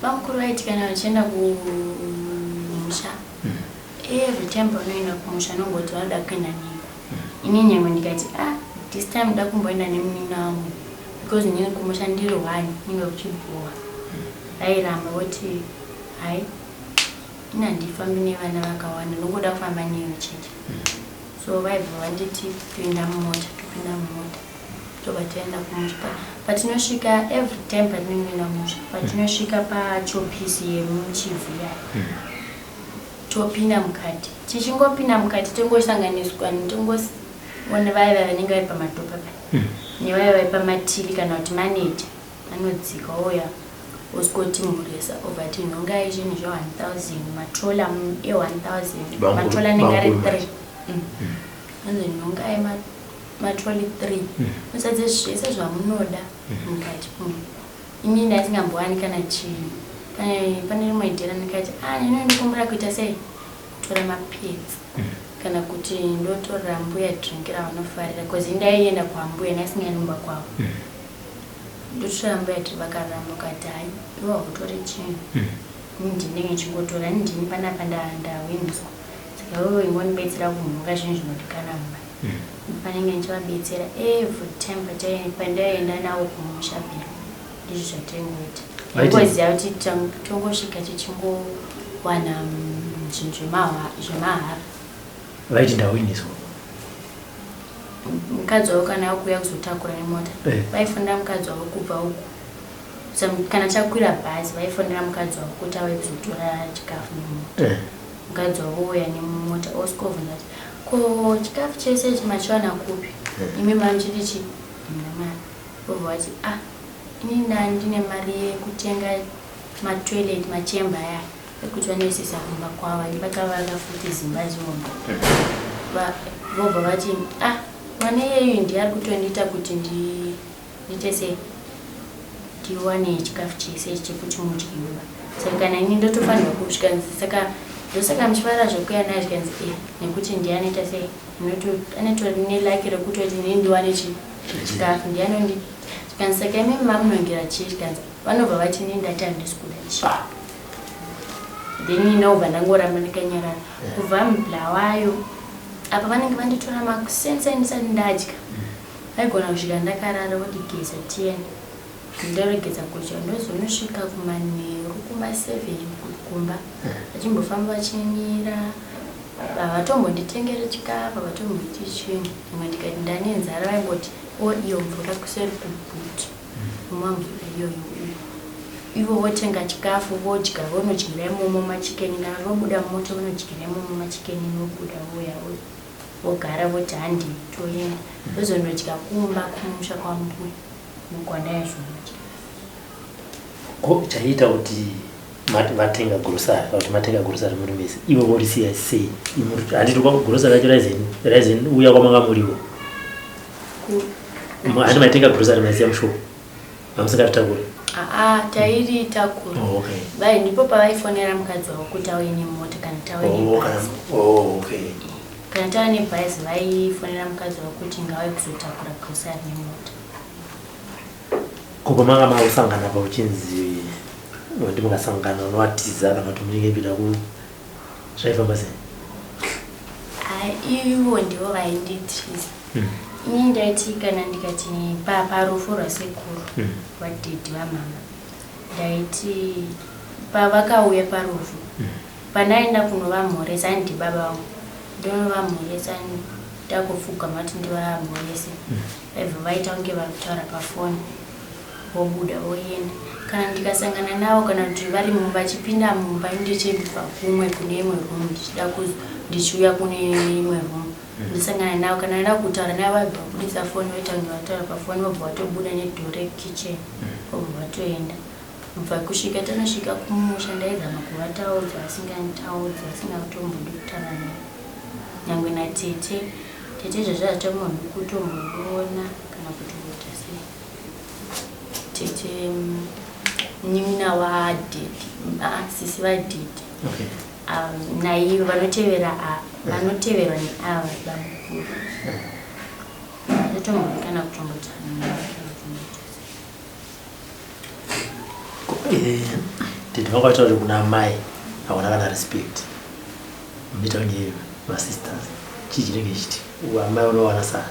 Vamukuru vaiti kana vachienda kumusha, every time pavanoenda kumusha nongoti vanoda kuenda neni. Ini nyangwe ndikati, "Ah, this time nda kumboenda nemunina wangu." Because inini kumusha ndiri one inge kuchibhowa. Vairamba voti hai ini handifambi nevana vakawanda ndongoda kufamba newe chete. So vaibva vanditi pinda mumota topinda mumota tobva taenda kumusha. Patinosvika every time patinongoenda kumusha patinosvika pachopisi yemuchivhu iya topinda mukati. Tichingopinda mukati tongosanganiswa tongoona vaya vaya vanenge vari pamadhopa paya nevaya vari pamatiri kana kuti maneja anodzika ouya osikotimhuresa obva ati nhongai zvinhu zve 1000 matrola e 1000 Banguru- matrola anenge ari banguru 3 anzi nhongai matroli 3 musadze zvese zvamunoda mukati umu. Ini ndaisingambowani kana chinhu. Pane rimwe dhera ndikati ah nini ndikumbira kuita sei kutora mapads kana kuti ndotorera mbuya drink ravanofarira cause ndaienda kwambuya ndaisingaendi kumba kwavo. Ndotorera mbuya drink vakaramba vakati hai iwe hautore chinhu. Ini ndinenge ndichingotora ini ndini panapa ndawiniswa saka iwewe ingondibetsera kunhonga zvinhu zvinodikanwa mumba. Panenge ndichivabetsera every time pandaienda navo kumusha pia ndizvo zvataingoita. Ngoziva kuti tongosvika tichingowana zvinhu zvemahara. Vaiti ndawiniswa. Mukadzi wavo kana akuuya kuzotakura nemota vaifonera mukadzi wavo kubva uku. Kana chakwira bhazi vaifonera mukadzi wavo kuti auye kuzotora chikafu nemota. Mukadzi wavo ouya nemota osvikovhunza kuti ko chikafu chese ichi machiwana kupi? Imi mamuchiti chi hamuna mari. Vobva vati ah ini ndandine mari yekutenga matoilet machemba aya ekuti vanoisisa kumba kwavo vakavaka futi zimba zihombe. Vobva vati ah mwana iyeyu ndiye ari kutondiita kuti ndiite sei ndiwane chikafu chese chekuti mudyiwa. Saka kana ini ndotofanirwa kusvika saka ndosaka muchifara zvekuuya naye zvikanzi e nekuti ndiye anoita sei anotori nelaki rekutoti inini ndiwane chikafu ndiye anondi zvikanzi saka imi mamunongera chii zvikanzi vanobva vati inini ndati handisi kuda chii. Then inobva ndangoramba ndakanyarara kubva muBulawayo apa vanenge vanditora makusense ndisati ndadya. Vaigona kusvika ndakarara votigeza tiende. Ndoregedza kudya ndozonosvika kumanheru kuma7 kumba vachimbofamba vachimira havatombonditengeri chikafu havatombondiiti chinhu. Nyangwe ndikati ndane nzara vaingoti o iyo mvura kuseri kubhuti omwa mvura iyoyo ivo votenga chikafu vodya vonodyira imomo machikeni kana vobuda mumota vonodyira imomo machikeni vobuda vouya vogara voti handei toenda ndozonodya kumba kumusha kwambuya nokwandaizonodya. Ko chaiita kuti vatenga grocery kana kuti matenga grocery muri mese ivo vorisiya sei? Handiti grocery racho raizen uya kwamanga muriwo. Handiti maitenga grocery maisiya mushopu mamusingaritakuri? Aa tairitakura. Oh, okay. Vai ndipo pavaifonera mukadzi wavo kuti auye nemota kana tauye Oh, kana nebhazi. oh, okay. Kana tauya nebhazi vaifonera mukadzi wavo kuti ngauye kuzotakura grocery nemota. Ko pamanga makusangana pa uchinzi wati mukasangana unovatiza kana kuti munenge pida ku zvaifamba sei? Ai ivo ndivo vainditiza. Ini ndaiti kana ndikati parufu rwasekuru rwadhedhi vamama ndaiti pavakauya parufu pandaenda kunovamhoresa ndi baba vangu ndonovamhoresa ndakupfugama kuti ndivamhorese vaibva vaita kunge vari kutaura pafoni vobuda voenda. Kana ndikasangana navo kana kuti vari vachipinda mumba ndichibva kumwe kune imwe room ndichida ndichiuya kune imwe room ndisangana navo kana ndada kutaura navo vaibva vabudisa foni voita kunge vataura pafoni vobva vatobuda nedhoo rekitchen vobva vatoenda. Kubva kusvika tanosvika kumusha ndaizama kuvataudza vasinganditaudzi vasingatombodi kutaura neni. Nyangwe natete tete izvozvo hatombodi kutomboona kana kutomboita sei. Tete munin'ina wadhedhi sisi vadhedhi. Okay. Naivo vanotevera vanoteverwa neava bamukuru. Hatombodi kana kutombotaura navo kana kutomboita sei. Tete vanga vataura kuti kuna amai hauna kana respect. Munoita kunge masisters. Chii chinenge chichiti amai unowana sana?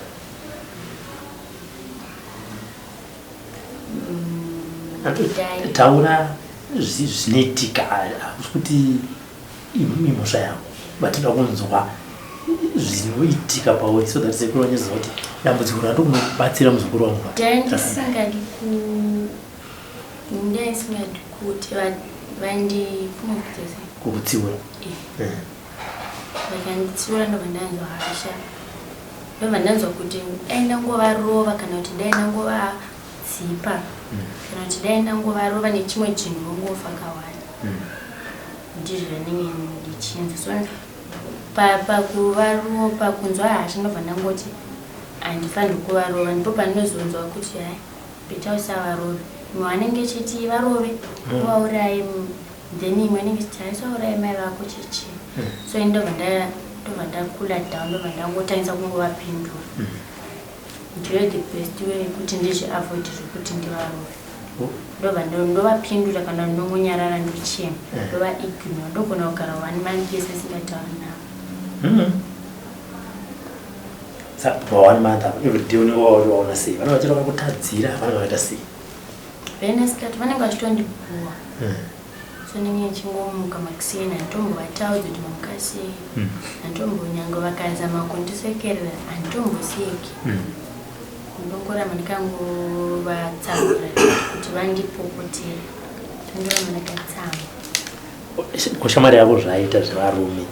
Taura zvinoitika, hakusi kuti imhosva yako, but toda kunzwa zvinoitika pauri so that sekuru vanyaziva kuti dambudziko randikunobatsira muzukuru wangu. Ndandisingadi ku ndandisingadi kuti vandi kukutsiura. Vakanditsiura, ndobva ndanzwa hasha, ndobva ndanzwa kuti dai ndangovarova, kana kuti dai ndangovadzipa, kana kuti dai ndangovarova nechimwe chinhu, vongofa kawanda. Ndizvo zvandinge ndichinzwa. So pakuvarova, pakunzwa hasha, ndobva ndangoti handifaniri kuvarova. Ndipo pandinozonzwa kuti hai, better usavarove. Imwe vanenge chiti varove, uvauraye, then imwe inenge chiti haisauraye mai vako, chichi. So ini ndobva ndakula down, ndobva ndangotangisa kungovapindura. Ndiyo the best way yekuti ndizviavoid zvekuti ndivarove. Ndobva ndovapindura kana ndongonyarara, ndochema, ndovaignore. Ndogona kugara one month yese singatauri navo. Saka pa one month apo, every day unenge waona sei? Vanenge vachida vakutadzira, vanenge vakaita sei? Venesikati vanenge vachitondibhuwa. So ndinenge ndichingomuka makuseni, handitombovataudzi kuti mamuka sei. Handitombonyange vakazama kundisekerera, handitomboseki. Ndongoramba ndikangovatsamura kuti vandipopotera, ndoramba ndakatsamwa. Kushamwari yako zvaaita zvevarume,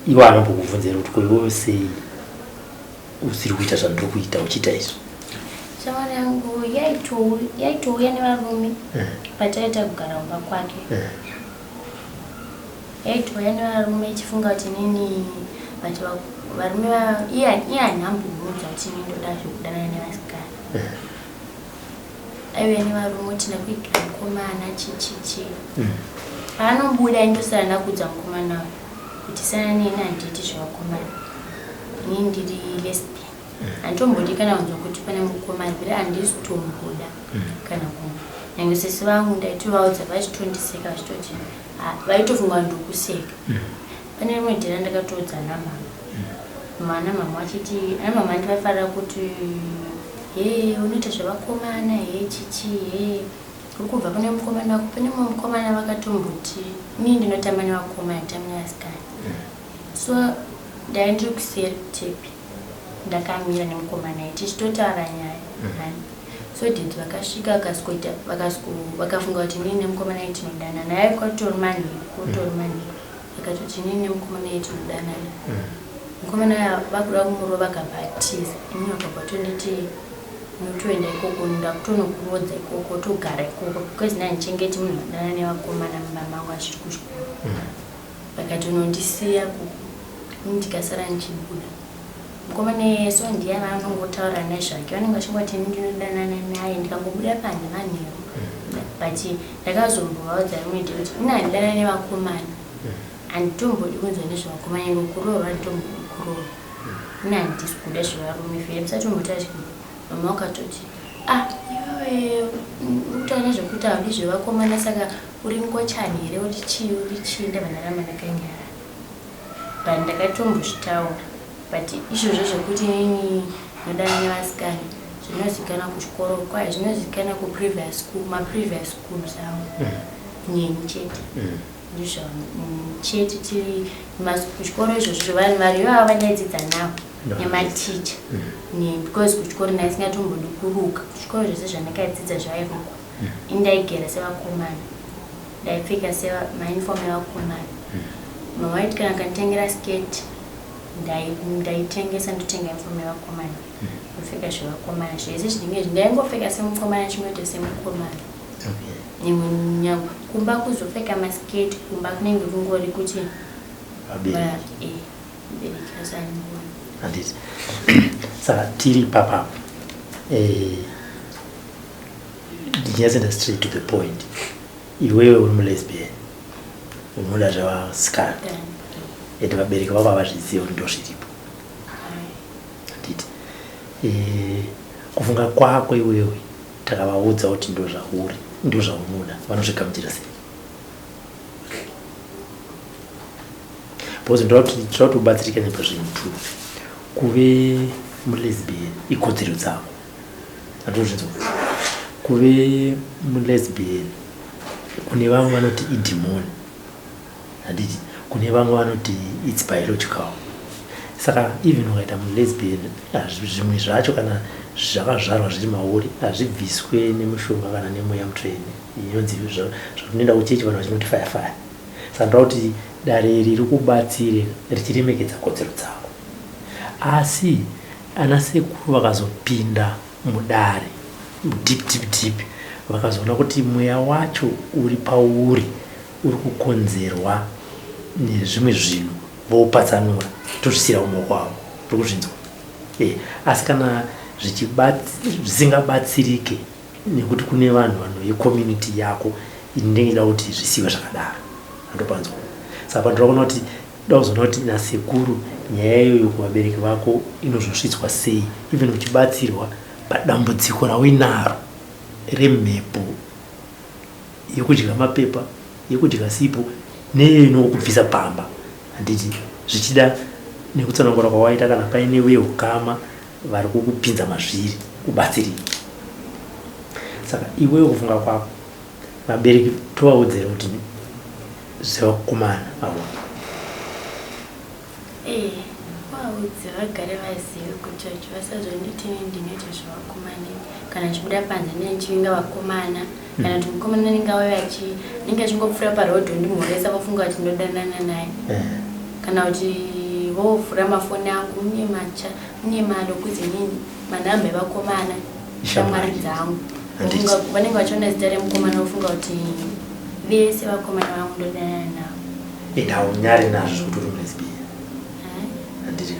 iwo anombokubvunza here kuti ko iwewe sei usiri kuita zvandiri kuita, uchiita izvi? Shamwari yangu yaitouya nevarume pataiita kugara kumba kwake. Yaitouya nevarume ichifunga kuti nini, but varume iye hanhambomuudza kuti ini ndoda zvekudanana nevasikana. Aiuya nevarume kuti ndakuigira mukomana, chichichi. Paanobuda, indosara ndakuudza mukomana uyu kuti sana neni, handiiti zvevakomana, ini ndiri lesbian. Handitombodi kana kunzwa kuti pane mukomana vere, handisi kutomboda kana kumwe. Nyange sisi vangu ndaitovaudza, vachitondiseka, vachitoti, "Ah," vaitofunga ndirikuseka. Pane rimwe dhera ndakatoudza namama, mama namama vachiti, ana mama ndivafarira kuti he, unoita zvevakomana, he, chichi, he, uri kubva kune mukomana wako. Pane mumwe mukomana vakatomboti inini ndinotamba nevakomana, nditamba nevasikana. So ndai ndiri kuseri kutepi, ndakamira nemukomana iyi tichitotaura nyaya. Hani so daddy vakasvika, vakasikoita, vakafunga kuti inini nemukomana iyi tinodanana. Naye kwatori manheru, kutori manheru, vakatoti inini nemukomana iyi tinodanana. Mukomana vakuda kumurova, vakabva atiza. Inini vakabva tonditi unotoenda ikoko, ndakutonokurodza ikoko, togara ikoko, because ndandichengeti munhu anodana nevakomana mumba mangu achiri kuchikoro. Vakati unondisiya kuko, ini ndikasara ndichibuda. Mukomana iyeye so ndiye vanongotaura nezvake, vanenge vachingoti ini ndinodanana naye. Ndikangobuda panze manheru, but ndakazombovaudza rimwe day kuti ini handidana nevakomana, handitombodi kunzwa nezvevakomana, nyange kuroorwa handitombodi kuroorwa. Ini handisi kuda zvevarume vhele, musatombotaura. Mama wakatoti, ah, iwewe uri kutaura nezvekuti haudi zvevakomana, saka uri ngochani here, uri chii, uri chii? Ndabva ndaramba ndakanyarara, but ndakatombozvitaura. But izvozvo zvekuti inini ndodana nevasikana zvinozikanwa kuchikoro kwai, zvinozikanwa kuprevious school, maprevious schools angu, neni chete. Ndizvo chete tiri kuchikoro izvozvo, vanhu vari ivava vandaidzidza navo nematicha. Because kuchikoro ndaisingatombodi kuruka. Kuchikoro zvese zvandakadzidza zvairukwa, ini ndaigera sevakomana, ndaipfeka semauniform evakomana. Mama vaiti kana kanditengera sketi, ndaitengesa, ndotenga uniform yevakomana, ndopfeka zvevakomana zvese zvinenge ndaingopfeka semukomana, chingoita semukomana. Nyangwe kumba kuzopfeka masketi kumba kunenge kungori kuti Vabereki. Mubereki asandiona. Handiti saka tiri ipapapo, ndinyatsoenda straight to the point. Iwewe uri mulesbian, unoda zvevasikana, ende vabereki vako havazvizive kuti ndozviripo, handiti? Kufunga kwako iwewe, takavaudza kuti ndo zvauri, ndo zvaunoda, vanozvigamuchira sei? Because ndoda kuti ubatsirikane pazvinhu two. Kuve mulesbian ikodzero dzako, handozvinzwa. Kuve mulesbian kune vamwe vanoti idemon, handiti? Kune vamwe vanoti its biological. Saka even ukaita mulesbian, zvimwe zvacho kana zvakazvarwa zviri mauri hazvibviswe nemushonga kana nemweya mutsvene inonzi zvatinoenda kuchechi vanhu vachinoti fire fire. Saka ndoda kuti dare iri rikubatsire richiremekedza kodzero dzako. Asi ana sekuru vakazopinda mudare deep deep deep vakazoona kuti mweya wacho uri pauri uri kukonzerwa nezvimwe zvinhu, voupatsanura, tozvisiira mumaoko avo. Uri kuzvinzwa? E, asi kana zvisingabatsirike nekuti kune vanhu vanhu vecommunity yako, ini ndenge ndida kuti zvisiwe zvakadaro. Andopanzwa? Saka pandinoda kuona kuti da kuzoona kuti nasekuru nyaya iyoyo kuvabereki vako inozosvitswa sei, even uchibatsirwa padambudziko rauinaro remhepo yekudya mapepa, yekudya sipo, neiyo inokubvisa pamba, handiti? Zvichida nekutsanangura kwawaita, kana paine veukama vari kukupinza mazviri, ubatsirike. Saka iwewe kufunga kwako, vabereki tovaudzere kuti zvevakomana avo? Eh, vaudze vagare vazive kuti vacho vasazonditi ndinoita zvevakomana kana ndichibuda panze ndine ndichivinga vakomana, kana kuti mukomana anenge auya anenge achingopfuura parodhi ondimhoresa, vofunga kuti ndodanana naye, kana kuti vovhura mafoni angu mune macha mune malokuzi nini manhamba evakomana shamwari dzangu. Vanenge vachiona zita remukomana vofunga kuti vese vakomana vangu ndodanana navo. Ende haunyari nazvo zvekuti uri mulesbian, handiti?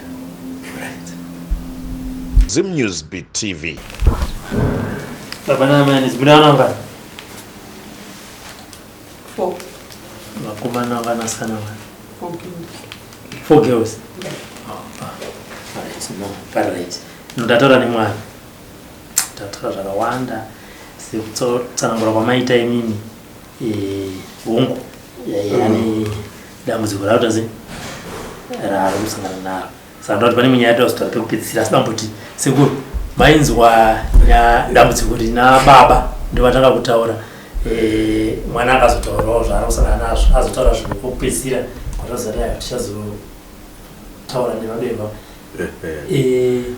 Right. Zimnews Beat TV. Baba naamai, mune vana vangani? Four. Vakomana vangani, vasikana vangani? Four girls. Four girls. Oh, ah, right, no, right. Ndataura nemwana, tataura zvakawanda sekutsanangura kwamaita imimi. Hongu, ane dambudziko rakuita se raari kusangana naro. Saka ndoda kuti pane imwe nyaya yatazotaura pekupedzisira, asi damboti sekuru mainzwa dambudziko rina baba ndovatanga kutaura. Mwana akazotaurawo zvaari kusangana nazvo, azotaura zvinhu pokupedzisira kwatazoti ayo tichazotaura nevabereki vavo.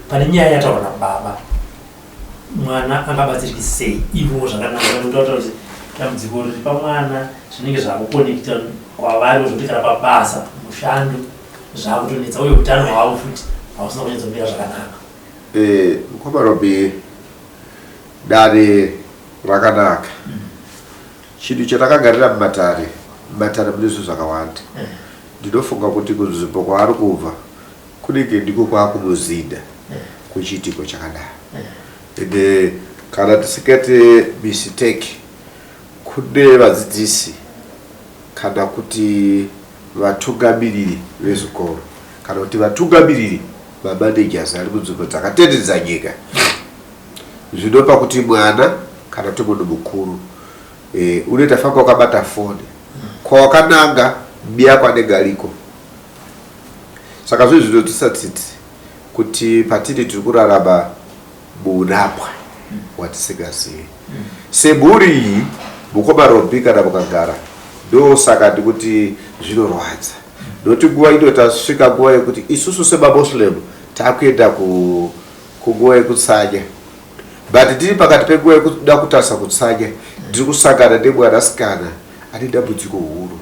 Pane nyaya yataurwa nababa, mwana angabatsiriki sei ivo zvakanaka? Ndotaura kuti dambudziko riri pamwana zvinenge zvakukonekta kwavari, zvokuti kana pabasa mushando zvakutonetsa, uye utano hwavo futi hausina kunyatsomira zvakanaka. Mukoma Robi, dare rakanaka. Chinhu chatakagarira mumatare, mumatare mune zvinhu zvakawanda. Ndinofunga kuti kunzvimbo kwaari kubva kunenge ndiko kwakumuzinda kwechiitiko chakadaro. Ende kana tisingaite mistake, kune vadzidzisi kana kuti vatungamiriri vezvikoro kana kuti vatungamiriri mamanagers ari munzvimbo dzakatenderedza nyika, zvinopa kuti mwana kana kuti munhu mukuru unoita fanga wakabata foni kwawakananga miyako anenge ariko. Saka zvinhu zvinodzisa tsitsi kuti patiri tiri kurarama muunapwa hwatisingazivi semhuri iyi. Mukoma Robi, kana mukagara, ndosaka ndikuti zvinorwadza, nokuti nguva ino tasvika nguva yekuti isusu semaMoslem takuenda kunguva yekutsanya, but ndiri pakati penguva yekuda kutarisa kutsanya, ndiri kusangana nemwanasikana ane dambudziko huru.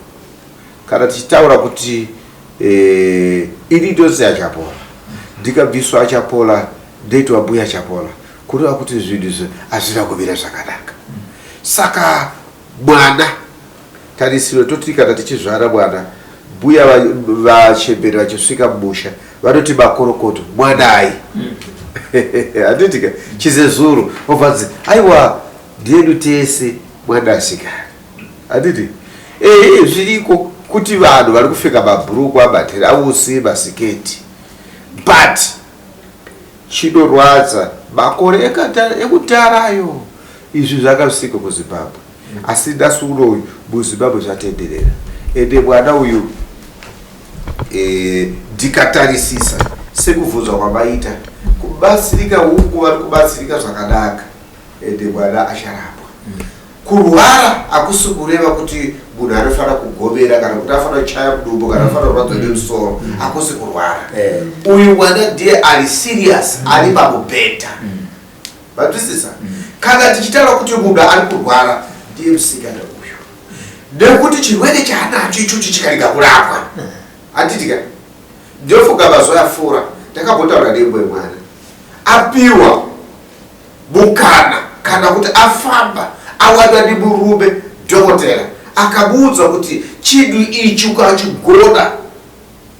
Kana tichitaura kuti ini ndonzi Achapola, ndikabviswa Achapola ndoitwa Mbuya Chapola, kureva kuti zvinhu izvi hazvina kumira zvakanaka. Saka mwana tarisiro toti kana tichizvara mwana, mbuya vachemberi vachisvika mumusha vanoti makorokoto mwanai, handitika chizezuru, obvanzi aiwa ndiyedu tese mwanasikana, handiti? Ehe, zviriko kuti vanhu vari kupfeka mabhurukwa, matirausi, masiketi, but chinorwadza makore ekudharayo izvi zvakasvika kuZimbabwe, asi nhasi unoyu muZimbabwe zvatenderera. Ende mwana uyu ndikatarisisa sekubvunzwa kwamaita, kubatsirika uku vari kubatsirika zvakanaka. Ende mwana acharapwa. Kurwara hakusi kureva kuti munhu anofanira kugomera kana kuti anofanira kuchaya mudumbu kana anofanira kurwadzwa nemusoro. Hakusi kurwara. Uyu mwana ndiye ari serious, ari pamubhedha. Vanzwisisa? Kana tichitaura kuti munhu ari kurwara ndiye musikana uyu. Nekuti chirwere chaanacho ichochi chikarega kurapwa. Handiti ka? Ndofunga mazuva apfuura ndakambotaura nemumwe mwana apiwa mukana kana kuti afamba awana nemurume dhokotera akamuudza kuti chinhu ichi ukachigona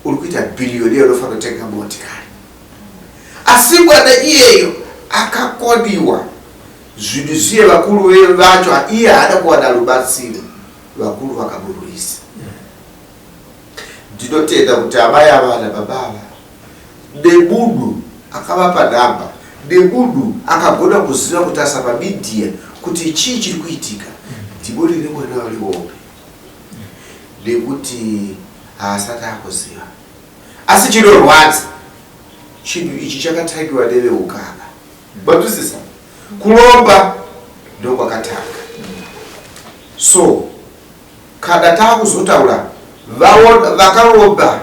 uri kuita bhiriyoni unofanira kutenga motikari. Asi mwana iyeyo akakoniwa zvinhu zviye vakuru vacho iye haana kuwana rubatsiro vakuru vakamurwisa. Ndinotenda kuti amai ava nababa ava nemunhu akavapa nhamba nemunhu akagona kuziva kuti asapa media kuti chii chiri kuitika dhimoni remwana wariombe nekuti haasati akuziva asi chinorwadza chinhu ichi chakatangiwa neveukama manzwisisa kuromba ndokwakatanga so Kana takuzotaura vakaromba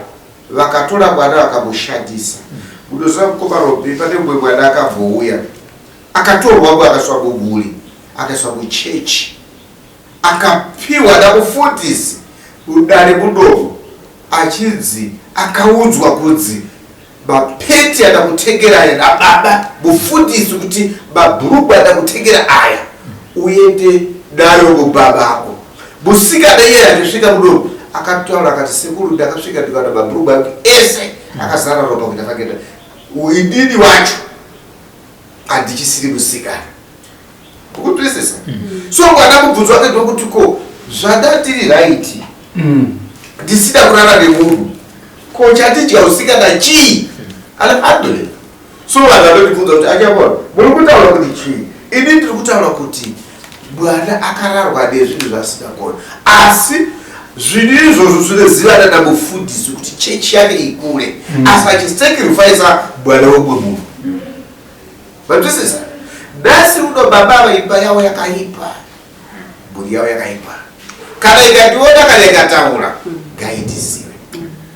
vakatora mwana vakamushandisa. Munoziva mukoma Robi pane mumwe mwana akambouya akatorwa mwe akaiswa mumhuri akaiswa muchechi akapiwa namufundisi mudare mudomo achinzi akaudzwa kunzi mapenti andakutengera aya nababa mufundisi kuti mabhurugwa andakutengera aya uende nayo mumba mako. Musikana iyeye achisvika mudomo akataura akati sekuru ndakasvika ndikaona mabhurugwa angu ese akazara ropa kuita fangenda inini wacho handichisiri musikana. Ukutwisisa? So mwana mubvunzo wake ndokuti ko zvandatiri right ndisida kurara nemunhu ko chatidya usikana chii? Alhamdulillah. So vanhu vanondibvunza kuti achapona muri kutaura kuti chii? Ini ndiri kutaura kuti mwana akararwa nezvinhu zvasina kuona asi zvinhu izvozvo zvinozivana namufundisi kuti chechi yake ikure asi achisacrifice mwana wemumwe munhu. Vanzwisisa? Nhasi uno baba ava imba yavo yakaipa, mhuri yavo yakaipa. Kana ikandiona kana ikataura ngaitisiwe.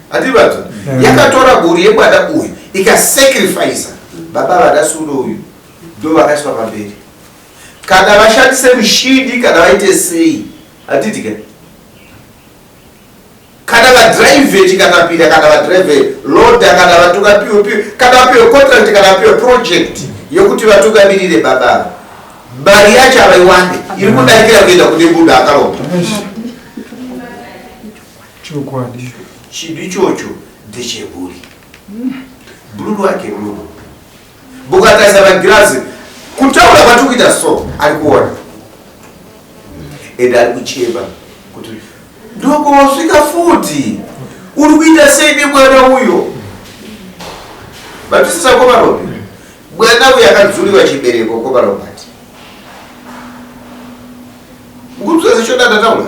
Handibato? Yakatora mhuri yemwana uyu ikasacrifice baba ava nhasi uno uyu ndo vakaiswa pamberi. Kana vashandise mushini kana vaite sei handiti ke? Kana vadrive chikatapira kana vadrive loader kana vatunga piwe piwe kana vapiwe contract kana vapiwe project yekuti vatungamirire baba ava mari yacho havaiwane iri kudarikira kuenda kune munhu akaromba. Chokwadi. Chinhu ichocho ndechemhuri. Bhururu wake munhu. Mukatarisa magirazi kutaura kwatiri kuita so ari kuona ende ari kuchema kuti ndokowasvika futi uri kuita sei nemwana uyo. Vatisisa komarobi mwana uyo akadzuriwa chibereko komarobati mukunzwa secho ndataura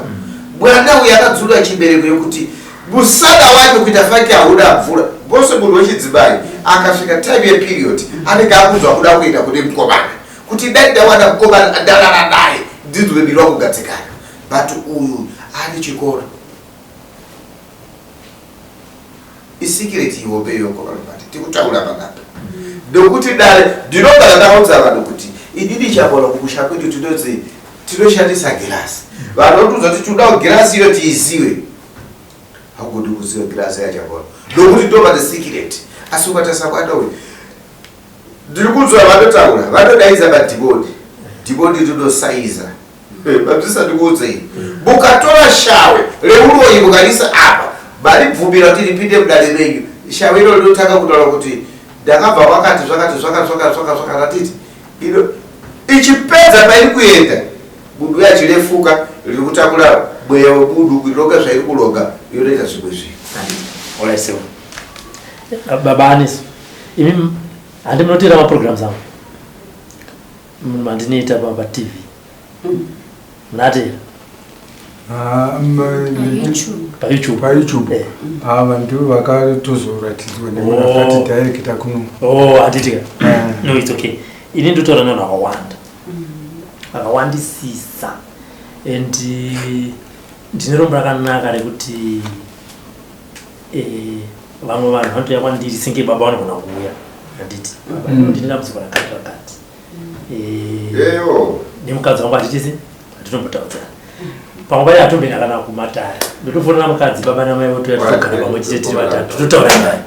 mwana uyo akadzuriwa chibereko yekuti musana wake kuita fake hauna mvura bose munhu wechidzimai akasvika time yeperiod anenge akunzwa kuda kuenda kune mukomana kuti dai ndawana mukomana ndarara naye ndinzwe miri wakugadzikana but uyu ane chikoro isikireti ihombe iyo komarobati tikutaura panapa ndokuti dare ndinogara ndakaudza vanhu kuti inini chabona kumusha kwedu tinonzi tinoshandisa girasi vanhu vanotiudza kuti tinoda girasi iyo tiiziwe haugodi kuziva girasi yachabona ndokuti ndobate sikireti asi ukatarisa mwana uyu ndiri kunzwa vanotaura vanodaidza madhimoni dhimoni rinosaiza Vabvisa ndikuudzei. Mukatora shawe reuroyi mukarisa apa maribvumira kuti ripinde mudare renyu shawe iro rinotanga kutaura kuti ndakabva kwakati zvakati zvakati zvakati zvakati zvakati atiti ino ichipedza pairi kuenda munhu uye achirefuka riri kutakura mweya wemunhu kuironga zvairi kuronga yonoita zvimwe zvinhu. Alright, so baba Anesu imi handi munoteera maprograms angu mandinoita patv munatera payoutube payoutube eh. ava ndivo vakatozoratidzwa nemunhu oh. director kuno oh handitika eh. no it's okay ini ndotaura nevanhu vakawanda. Vakawandisisa. And ndine rombo rakanaka rekuti vamwe vanhu vanotouya kwandiri senge baba vanogona kuuya handiti baba ndine dambudziko rakati rakati. Nemukadzi wangu hatitisi hatitombotaudzana. Pamwe pacho hatomboenda kana kumatare. Ndotofonera mukadzi baba namai votouya totogara pamwe chete tiri vatatu tototaura naye.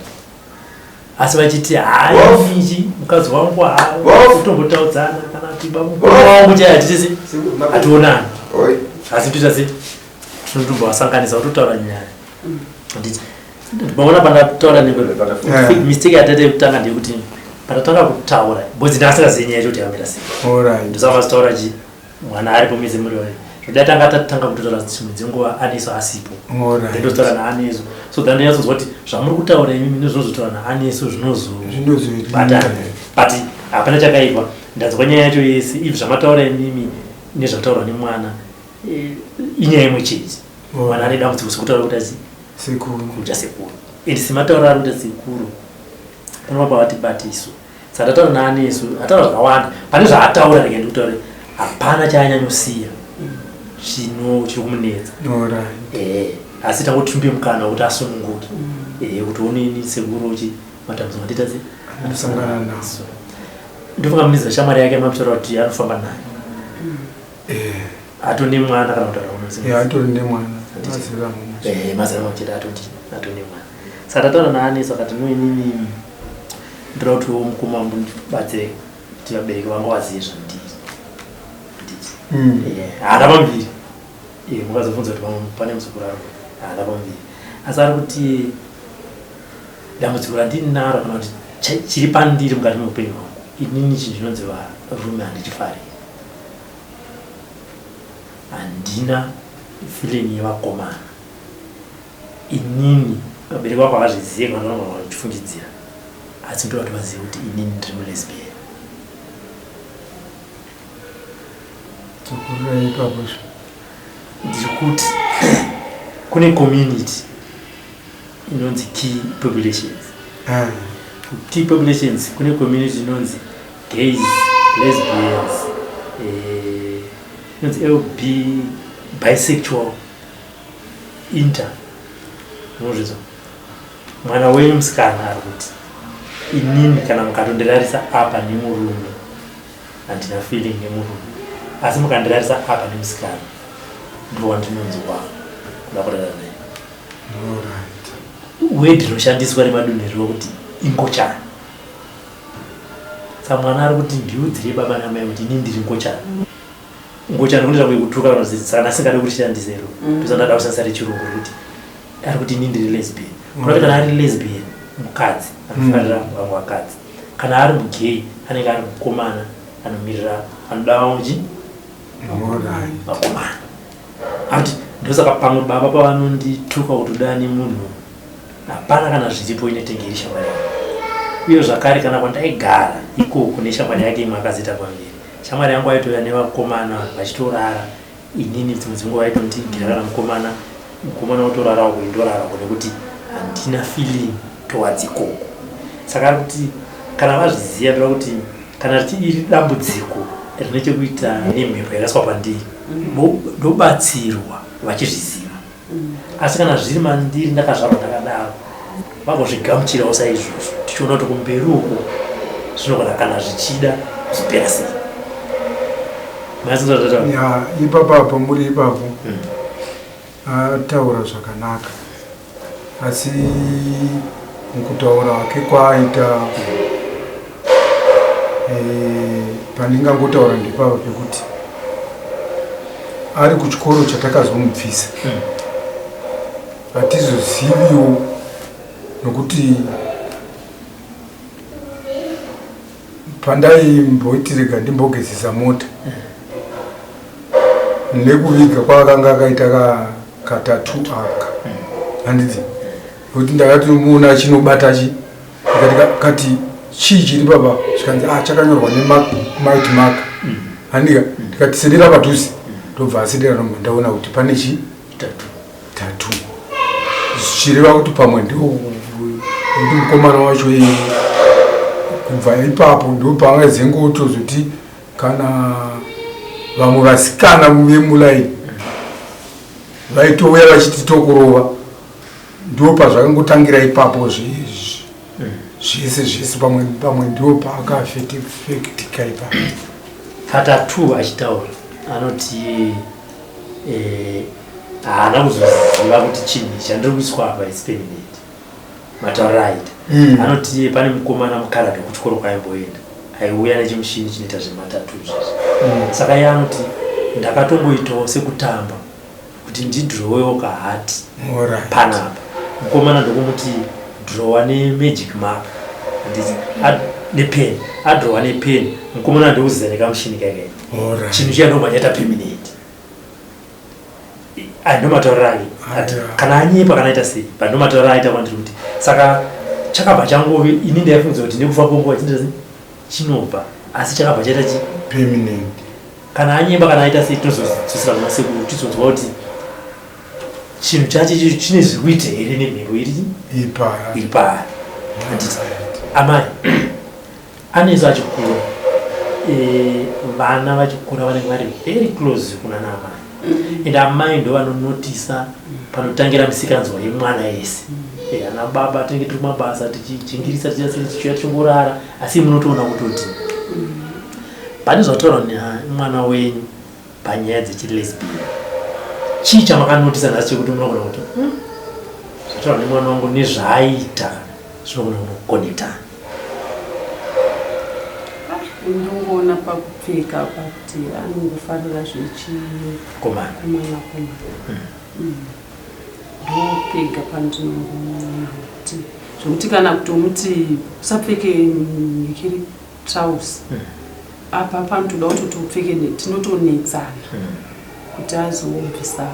Asi vachiti hayi mukadzi wangu hatombotaudzana kana kuti baba wangu chai hatitisi hationani. Asi toita sei? Tinotombovasanganisa kutotaura nyaya. Handiti maona pandataura newe mistake yataita yekutanga ndeyekuti patatanga kutaura because ndasikazivi nyaya yacho kuti yakamira sei. Ndosaka vazitaura chi mwana aripo mese muri vaviri. Zvoda tanga tatanga kutotaura dzimwe dzenguva Anesu asipo. Ndototaura naAnesu. So then ndinyatsonzwa kuti zvamuri kutaura imimi nezvinozotaura naAnesu zvinozobatana. But hapana chakaipa. Ndanzwa nyaya yacho yese if zvamataura imimi nezvataurwa nemwana inyaya imwe chete. Mwana ane dambudziko sekutaura kuti azi sekuru. Kuita sekuru. And semataura ari kuita sekuru panova pavatibati isu. Saka tataura naAnesu, ataura zvakawanda. Pane zvaataura rega ndikutaure hapana chaanyanyosiya chino chiri kumunetsa. Asi tangotumbe mukana wekuti asununguke. Kuti onini sekuru chi matambudziko andiita sei? Anosangana nawo. Ndofunga munizira shamwari yake mapitaura kuti anofamba naye. Atone mwana kana kutaura unoziva. Atori nemwana. Mazera mumwe. Mazera mumwe chete atone mwana. Saka tataura naAnesu akati no inini ndoda kuti mukoma wangu ndibatsire kuti vabereki vangu vazive zvandiri. Handiti. Haana pamuviri. Mukazobvunza kuti pane muzukuru ari kupi. Haana pamuviri. Asi ari kuti dambudziko randinaro kana kuti chiri pandiri mukati meupenyu hwangu inini chinhu chinonzi varume handichifariri. Handina feeling yevakomana. Inini vabereki vako havazvizive kana vanogona kuchifungidzira, asi ndoda kuti vazive kuti inini ndiri mulesbian. Dzokorora ipapo zve. Ndiri kuti kune community inonzi key populations. Key populations kune community inonzi gays, lesbians, inonzi LB, bisexual, inter. Unozvinzwa? Mwana wenyu musikana ari kuti inini kana mukatondirarisa apa nemurume handina feeling nemurume, asi mukandirarisa apa nemusikana ndo wandinonzwa kuda kurara naye. Word rinoshandiswa nemadunhiriro kuti ingochani. Saka mwana ari kuti ndiudzire baba namai kuti inini ndiri ngochani. Ngochani kunoita kunge kutuka kana kuti saka ndasingade kurishandisa iro. Ndosaka ndada kushandisa rechirungu rekuti ari kuti inini ndiri lesbian. Kunoti kana ari lesbian mukadzi anofarira vamwe vakadzi. Kana ari mugay anenge ari mukomana anomirira anoda vamwe chi? Vakomana. Akuti ndosaka pamwe baba pavanondituka kuti uda nemunhu hapana kana zviripo inetenge iri shamwari yangu. Uye zvakare kana kwandaigara ikoko neshamwari yake imwe akazoita pamuviri. Shamwari yangu aitouya nevakomana vachitorara, inini dzimwe dzenguva vaitondiigira kana mukomana, mukomana otorara uko indorara uko nekuti handina feeling towards ikoko. Saka ari kuti kana vazviziva ndoda kuti kana iri dambudziko rine chekuita nemhepo yakaiswa pandiri ndobatsirwa vachizviziva. Asi kana zviri mandiri ndakazvarwa ndakadaro vagozvigamuchirawo saizvozvo tichiona kuti kumberi uko zvinogona kana zvichida kuzopera sei. Ya, ipapo apo muri ipapo ataura zvakanaka, asi mukutaura kwake kwaaita pandingangotaura ndepapa pekuti ari kuchikoro chatakazomubvisa hatizoziviwo nokuti pandaimboti rega ndimbogezesa mota nekuviga kwaakanga akaita katatu aka handiti nokuti ndakati muona achinobata chi ndikati kati chii chiri papa zvikanzi chakanyorwa nemite mark handika ndikati sedera padhuze ndobva asedera ndobva ndaona kuti pane chi tatu zvichireva kuti pamwe ndikuti mukomana wacho iye kubva ipapo ndopaangazengo otozoti kana Vamwe vasikana vemulaini vaitouya vachiti tokurova. Ndo pazvakangotangira ipapo zvese zvese pamwe pamwe ndo paakafetika ipapo. Katatu achitaura anoti haana kuzoziva kuti chinhu chandiri kuiswa apa is permanent. Matauriro aita anoti pane mukomana mukaradhi wekuchikoro kwaimboenda aiuya nechimushini chinoita zvematatu izvizvi. Saka iye anoti ndakatomboitawo sekutamba kuti ndidhirowewo kahati panapa. Mukomana ndokumuti dhirowa nemagic mark nepen, adhirowa nepen, mukomana ndokuziza nekamushini kake. Chinhu chiya ndobva chaita permanent. Ndomatauriro ake kana anyepa kana aita sei, but ndomatauriro aita kwandiri kuti saka chakabva changove ini ndaifungidzwa kuti nekufa kwenguva chinoita chinobva, asi chakabva chaita chi permanent. Kana anyemba kana aita sei, tinozodzosera kuna sekuru tizonzwa kuti chinhu chacho ichocho chine zviri kuita here nemhepo iri iri paari. Handiti amai Anesu achikura, vana vachikura vanenge vari very close kuna naamai, and amai ndo vanonotisa panotangira misikanzwa yemwana yese. Ana baba tinenge tiri kumabasa tichijingirisa tichiuya tichingorara, asi munotoona kutoti pane zvataurwa nemwana wenyu panyaya dzechilesbian. Chii chamakanotisa nhasi chekuti munogona kuti zvataurwa nemwana wangu nezvaaita zvinogona kunokonetana? Ndongoona pakupfeka pakuti anongofarira zvechikomana komana. Ndopega pandinongoona kuti zvekuti kana kutomuti usapfeke mikiri trouse apa panotoda kutoti upfeke, tinotonetsana kuti azobvisa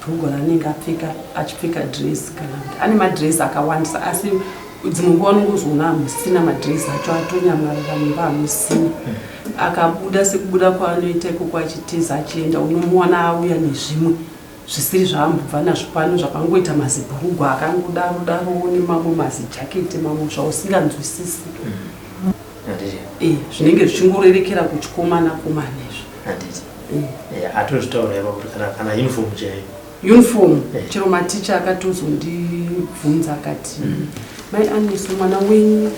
bhurugwa raanenge apfeka achipfeka dress, kana kuti ane madress akawandisa, asi dzimwe nguva unongozoona hamusina madress acho, atonyamarara mumba hamusina. Akabuda sekubuda kwaanoita ikoko achitiza achienda, unomuwana auya nezvimwe zvisiri zvaambobva nazvo pano, zvakangoita mazibhurugwa akangodaro darowo nemamwe mazijaketi mamwe zvausinganzwisisi. Zvinenge zvichingorerekera kuchikomana komana izvo. Handiti atozvitaura ipa kuti kana uniform chaiyo. Uniform chero maticha akatozondibvunza akati, mai Anesu, mwana wenyu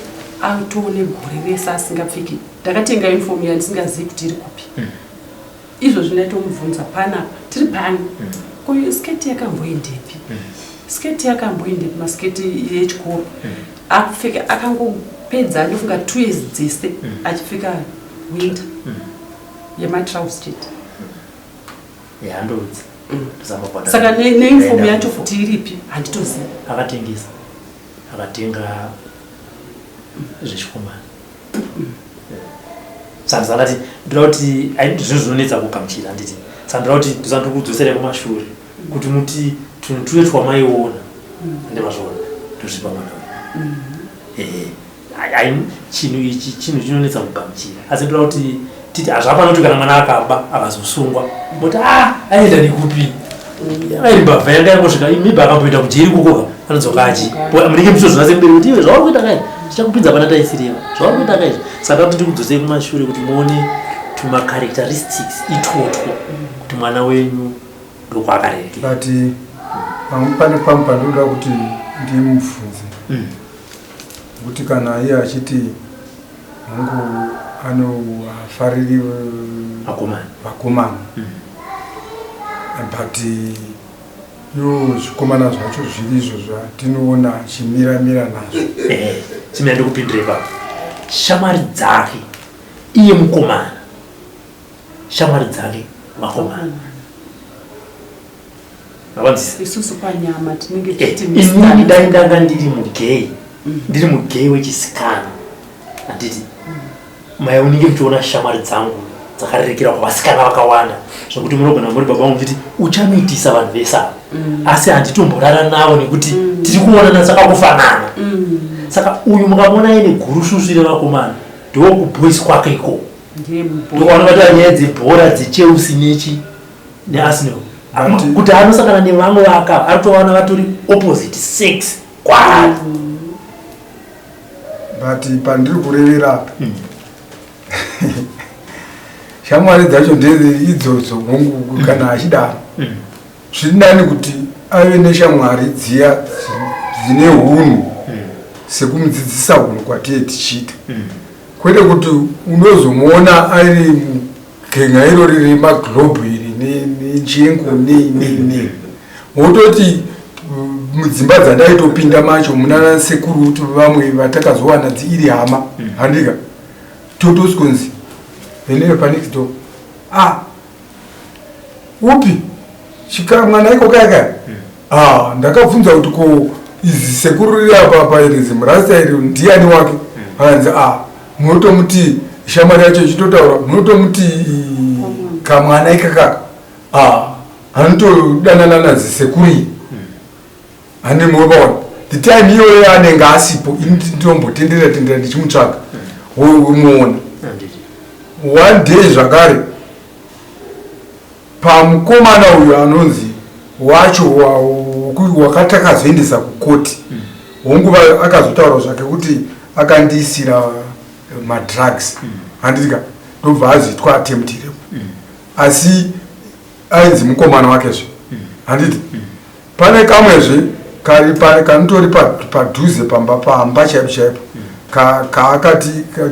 atone gore rese asingapfeki. Ndakatenga uniform yandisingazivi kuti iri kupi. Izvozvi ndaitomubvunza panapa tiri pano, ko sketi yakamboendepi? Sketi yakamboendepi? Masketi echikoro akupfeka akangopedza ndofunga 2 years dzese achipfeka winter yematrouse chete. Yandoudza. Saka neuniform yacho futi iripi handitozivi. Akatengesa, akatenga zvechikomana. Saka ndati ndoda kuti zvinhu zvinonetsa kugamuchira, handiti? Saka ndoda kuti ndosandiri kudzosera kumashure kuti muti tunhu tuye twamaiona ndemazviona ndozvipa mwana wenyu. Chinhu ichi chinhu chinonetsa kugamuchira, asi ndoda kuti titi hazvapana kuti kana mwana akaba akazosungwa moti a aenda nekupi, airi mbavha yanga yangosvika maybe akamboenda kujeri kukoka anodzoka achi munenge muchitozvona semberi kuti iwe zvauri kuita kai tichakupinza pana taisireva zvauri kuita kai. Saka kuti ndikudzosei kumashure kuti muone tumacharacteristics itwotwo kuti mwana wenyu ndokwaakarereka. But pamwe pane pamwe pandinoda kuti ndimubvunze kuti kana iye achiti mungu anoafariri vakomana, vakomana, but yo zvikomana zvacho zviri izvo zvatinoona achimiramira nazvo. Chimira ndikupindire ipapo. Shamwari dzake iye mukomana, shamwari dzake vakomana. Mavanzisa? Isusu panyama tinenge tichiti inini dai ndanga ndiri mugay, ndiri mugay wechisikana, handiti mai unenge muchiona shamwari dzangu dzakarerekera kuvasikana vakawanda zvokuti munogona muri baba vangu muchiti uchamitisa vanhu vese ava, asi handitomborara navo nekuti tiri kuonana saka kufanana. Saka uyu mukamuona aine gurusvusvi revakomana, ndokuboys kwake ikoko, ndokwavanobata nyaya dzebhora dzeChelsea nechi neArsenal, kuti anosangana nevamwe vaka ari kutovaona vatori opposite sex kwaari. But pandiri kurevera apa, Shamwari dzacho ndeidzodzo hongu kana achidaro. Zviri nani kuti ave neshamwari dziya dzine hunhu sekumudzidzisa hunhu kwatee tichiita. Kwete kuti unozomuona ari mugenga irori remaglobe iri nenjengu nei nei nei. Wototi mudzimba dzandaitopinda macho munana sekuru vamwe vatakazowana iri hama handika. Totoskonzi veneve panext door. Ah upi chika mwana iko kaya kaya ah ndakabvunza kuti ko izi sekuru riri apa apa iri zimurasta iri ndiani wake akanzi ah munotomuti shamwari yacho ichitotaura munotomuti kamwana ikakaka ah anotodanana nazisekuru iyi Ane munoona the time iyoyo anenge asipo ini ndinombotendera tendera ndichimutsvaga womuona one day zvakare pamukomana uyu anonzi wacho wakatakazoendesa kukoti hongu akazotaura zvake kuti akandiisira madrugs handitika ndobva azoitwa attempt rape asi ainzi mukomana wakezve handiti Pane kamwezve kari kanotori padhuze pamba pamba chaipo chaipo kaakati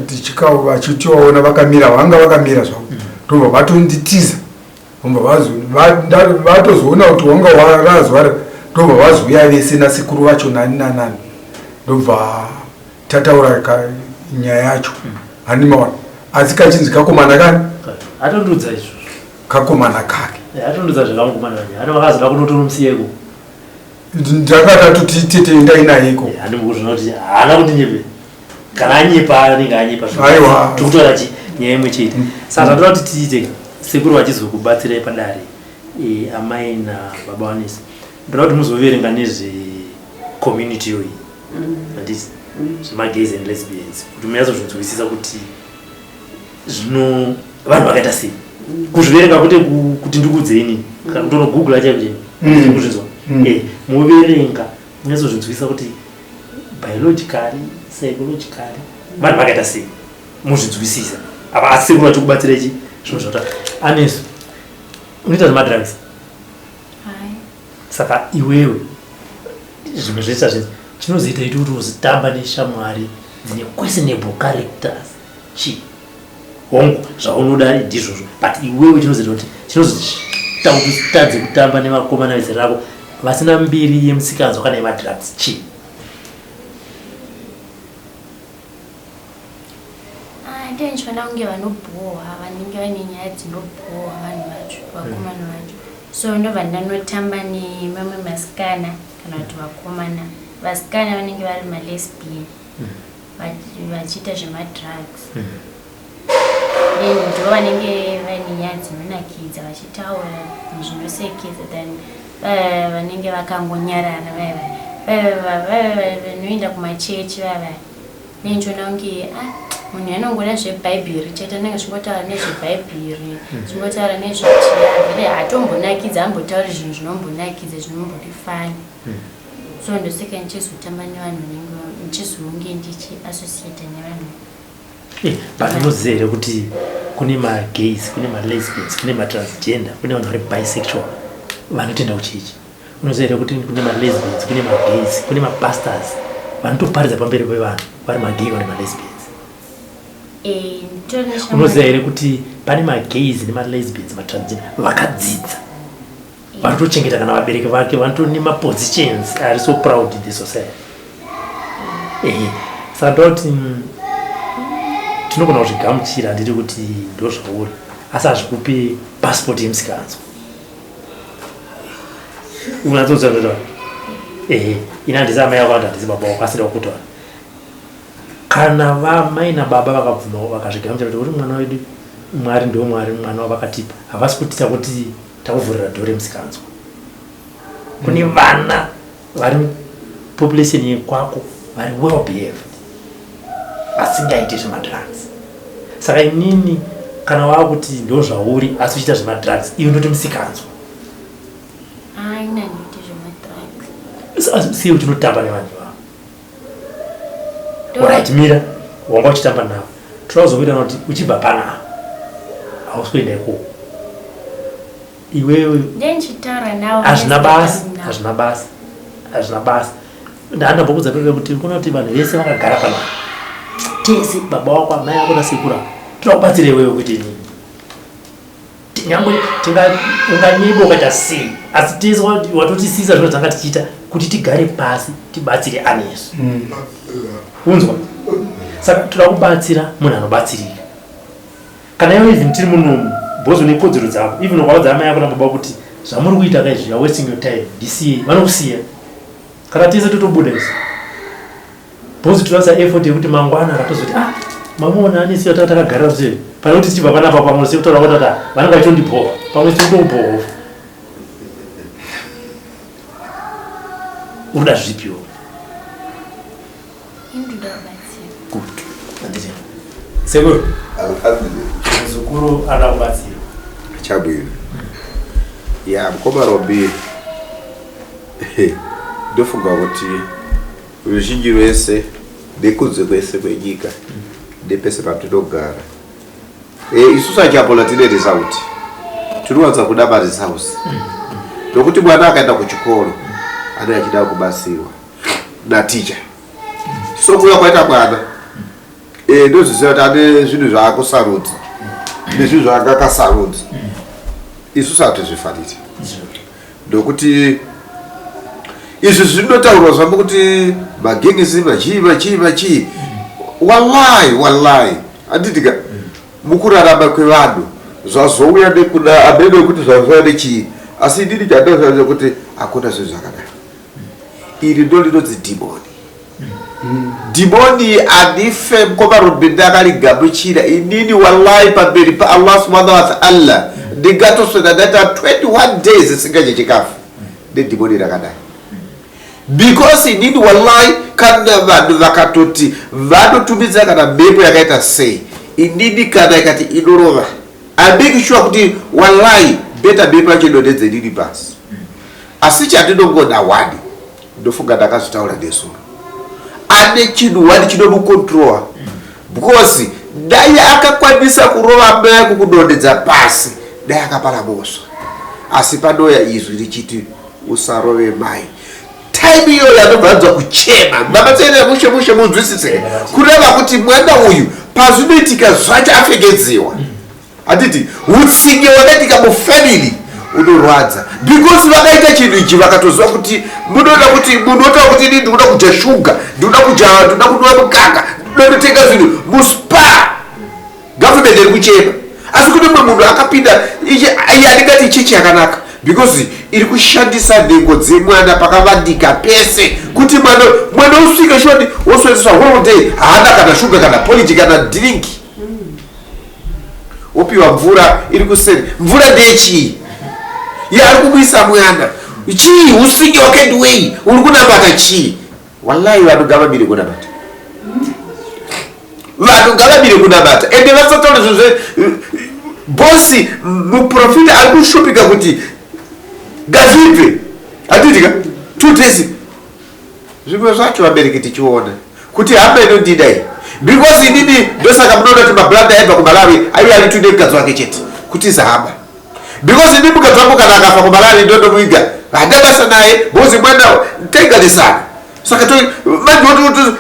tichikavachitiwaona vakamira vanga vakamira zvavo ndobva vatonditiza vobva vatozoona kuti wanga warazwa ndobva vazouya vese nasekuru vacho nani nanani ndobva tataura nyaya yacho handimaona asi kachinzi kakomana kani atondudza izvo kakomana kake atondudza zvekamukomana kake ano vakazoda kunotonomusiyeko ndakada kuti tete endai naye iko handimukuzvona kuti haana kuti nyepe kana anyepa anenge anyepa aiwa tikutora chi nyaya imwe chete saka zvandoda kuti tiite sekuru vachizokubatsirai padare e, amai nababa vanesi ndoda kuti muzoverenga nezve community yoyi handiti zvemagays and lesbians kuti munyatsozvinzwisisa kuti zvino vanhu vakaita sei kuzviverenga kwete kuti ndikuudze inini kana kutonogoogle chaiko chaiko kuzvinzwa eh, moverenga munyatsozvinzwisisa kuti biologically psychologically vanhu vakaita sei muzvinzwisisa apa asi sekuru vachikubatsira ichi zvinhu zvota anesu unoita zvemadrugs saka iwewe zvimwe zvese hazvinzi chinozoita iti kuti uzitamba neshamwari dzine questionable characters chii hongu zvaunoda ndizvozvo but iwewe chinozoita kuti chinozoita kuti utadze kutamba nevakomana vezera rako vasina mbiri yemusikanzwa kana yemadrugs chii Ah, ndiye ndichiona kunge vanobhowa vanenge vaine nyaya dzinobhowa vanhu vacho vakomana vacho so ndobva ndanotamba nemamwe masikana kana kuti vakomana vasikana vanenge vari malesbian vachiita zvemadrugs then ndo vanenge vaine nyaya dzinonakidza vachitaura zvinosekesa than vanenge vakangonyarara vaya vaya vanoenda kumachechi vaya vaya nendichiona kunge ah, munhu anongoda zvebhaibheri chete anenge chingotaura nezvebhaibheri chingotaura nezvechiyavhele hatombonakidza ambotauri zvinhu zvinombonakidza zvinombodifani so ndosaka ndichizotamba nevanhu vanenge ndichizonge ndichiassociata nevanhu eh, but unoziva here kuti kune magays kune malesbians kune matransgender kune vanhu vari bisexual vanotenda kuchechi unoziva here kuti kune malesbians kune magays kune mapastors vanotoparidza pamberi pevanhu vari magay vari malesbians eh, unoziva here kuti pane magays nemalesbians matransgender vakadzidza vanotochengeta kana vabereki vake vanotone mapositions ari so proud in the society ehe saka ndoda kuti tinogona kuzvigamuchira handiti kuti ndozvauri asi hazvikupi passport yemusikanzwa unatsoziva ehe ini handisi amai ako handisi baba wako asi ndakutaura Kana vamai nababa vakabvuma vakazvigamuchira kuti uri mwana wedu Mwari ndiwo Mwari mwana wavakatipa havasi kuti takuti takuvhurira dhoo remusikanzwa. Kune vana vari population yekwako vari well behaved vasingaiti zvemadrugs. Saka inini kana wakuti ndozvauri asi uchiita zvemadrugs iwe ndoti musikanzwa. Hayi, nanditi zvemadrugs. Sei uchinotamba nevanhu ivavo? Alright, mira wanga uchitamba navo toda kuzokuita kuti uchibva panapa Hausi kuenda ikoko iwewe. Ndendichitaura nawo. Hazvina basa, hazvina basa, hazvina basa. Ndandambokudza pepe kuti kuna kuti vanhu vese vakagara pano tese, baba wako, amai ako nasekuru ako, toda kubatsira iwewe kuti inini nyangwe unganyiba ukaita sei, asi tese watotisisa zvino tanga tichiita kuti tigare pasi tibatsire Anesu. Unzwa, saka toda kubatsira munhu anobatsirika. Kana iwe even tiri munomu, because une kodzero dzako, even ukaudza amai ako nababa kuti zvamuri kuita kaizvi, you are wasting your time, ndisiye, vanokusiya. Kana tese totobuda isu, because tinoisa effort yekuti mangwana akatozoti, ah, mamuona Anesu yatanga takagarira zvese, pane kuti tichibva panapa pamwe sekutaura kwatata vanenge vachitondibhowa, pamwe tinotoubhowa. Unoda zvipiwo? Good. Handiti. Sekuru. Alhamdulillah. Muzukuru anoda kubatsirwa. Chabwino. Ya, mukoma Robi. Ndofunga kuti ruzhinji rwese nekunze kwese kwenyika nepese patinogara, isusu achapola tine result, tinowanza kuda maresults, nokuti mwana akaenda kuchikoro ane achida kubatsirwa naticha. So kuuya kwaita mwana, ndozviziva kuti ane zvinhu zvaakusarudza nezvinhu zvaanga akasarudza, isusu hatizvifaniri, ndokuti izvi zvinotaurwa zvambo kuti magengesi machii machii machii. Wallahi, wallahi, handitika mukurarama kwevanhu zvazouya nekuda amene kuti zvazouya nechii, asi inini chandozvaza kuti hakuna zvinhu zvakadaro. Iri ndo linonzi dhimoni. Dhimoni anife, mukoma Robin, ndakarigamuchira inini. Wallahi, pamberi paAllah subhanahu wa ta'ala, ndingatoswera ndaita 21 days isingadye chikafu nedhimoni rakadai, because inini wallahi, kana vanhu vakatoti vanotumidza kana mhepo yakaita sei, inini kana ikati inorova, I make sure kuti wallahi better mhepo yacho idonhedze inini pasi. Asi chandinongoda one, ndofunga ndakazvitaura nesuro, ane chinhu one chinomucontrola, because dai akakwanisa kurova mai kukudonhedza pasi, dai akapara mhosva. Asi panoya izwi richiti usarove mai, time iyoyo anobva anzwa kuchema. Mabatsairira mushe mushe, munzwisise kureva kuti mwana uyu pazvinoitika zvacho apfekedziwa. Handiti utsinye wakaitika mufamily unorwadza, because vakaita chinhu ichi vakatoziva kuti munoda kuti munotaura kuti ini ndikuda kudya shuga, ndikuda kudya, ndikuda kunwa mukaka, ndikuda kutenga zvinhu muSpar. Government iri kuchema, asi kune mumwe munhu akapinda iye andingati chechi yakanaka, because iri kushandisa nhengo dzemwana pakavandika pese kuti mwana usvike shoti woswedeswa whole day, haana kana shuga, kana porridge, kana drink, wopiwa mvura iri kuseri. Mvura ndeyechii? Ye ari kumwisa mwana chii? Usinge wakaendwei? Uri kunamata chii? Wallahi, vanhu ngavamire kunamata, vanhu ngavamire kunamata, ende vasataura zvinhu zve bosi. Muprofita ari kushupika kuti ngazvibve, handiti ka? 2 days, zvimwe zvacho vabereki tichiona kuti hama inondida iyi, because inini ndosaka munoona kuti mabrother aibva kuMalawi aiuya ari tune mukadzi wake chete, kuti izahama, because ini mukadzi wangu kana akafa kuMalawi ndondomuiga, handina basa naye, because mwana taigarisana. Saka manje,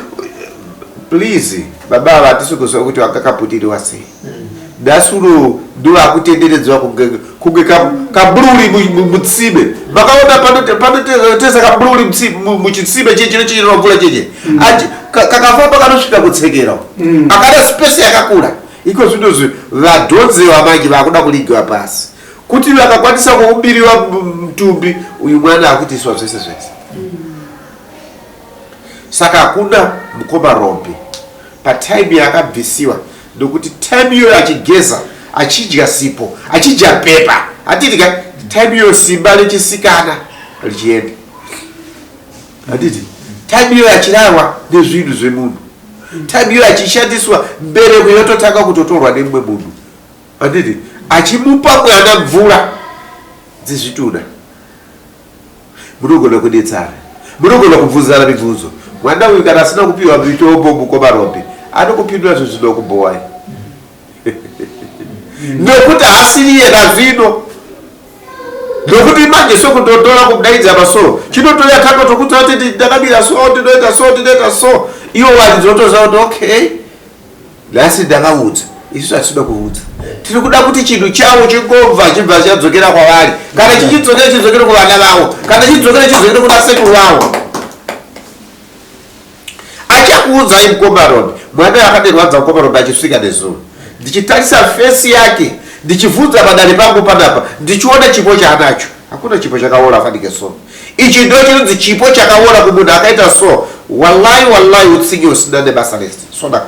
please, baba ava hatisi kuziva kuti vakakaputiriwa sei. Nhasi uno ndovakutenderedzwa kunge kabururi mutsime. Makaona panotesa kabururi muchitsime chechino chino mvura cheche, kakafamba kanosvika kutsekera, akada space yakakura. Iko zvinozvi vadhonzewa manje vakuda kuligiwa pasi kuti vakakwanisa kuumbiriwa mutumbi uyu, mwana akuitiswa zvese zvese. Saka hakuna, mukoma Rombe, patime yaakabvisiwa, nokuti time iyoyo achigeza, achidya sipo, achidya pepa, handiti ka? Time iyoyo simba rechisikana richienda, handiti? Time iyoyo achirarwa nezvinhu zvemunhu, time iyoyo achishandiswa, mbereko yototanga kutotorwa nemumwe munhu, handiti? Achimupa mwana mvura dzezvitunha. Munogona kudetsana, munogona kubvunzana mibvunzo. Mwana uyu kana asina kupiwa mitombo, mukoma Rombe, anokupindura zvinhu zvinokubhowai. Nekuti haasiriye nazvino. Nokuti manje so kutotora kudaidza maso chinotoya takotokudza kuti ndakabira so ndinoita so ndinoita so iwo varidzi votoziva kuti okay nhasi ndakaudza isu hatinoda kuudza tiri kuda kuti chinhu chavo chingobva chibva chadzokera kwavari kana chichidzokera chidzokere kuvana vavo kana chidzokera chidzokere kuna sekuru vavo achakuudzai mukoma Robi mwana akandirwadza mukoma Robi achisvika nezuro ndichitarisa fesi yake ndichivhunza padare pangu panapa ndichiona chipo chaanacho hakuna chipo chakaora fanike so ichi ndo chinonzi chipo chakaora kumunhu akaita so wallahi wallahi utsinye usina nebasa rese sodaka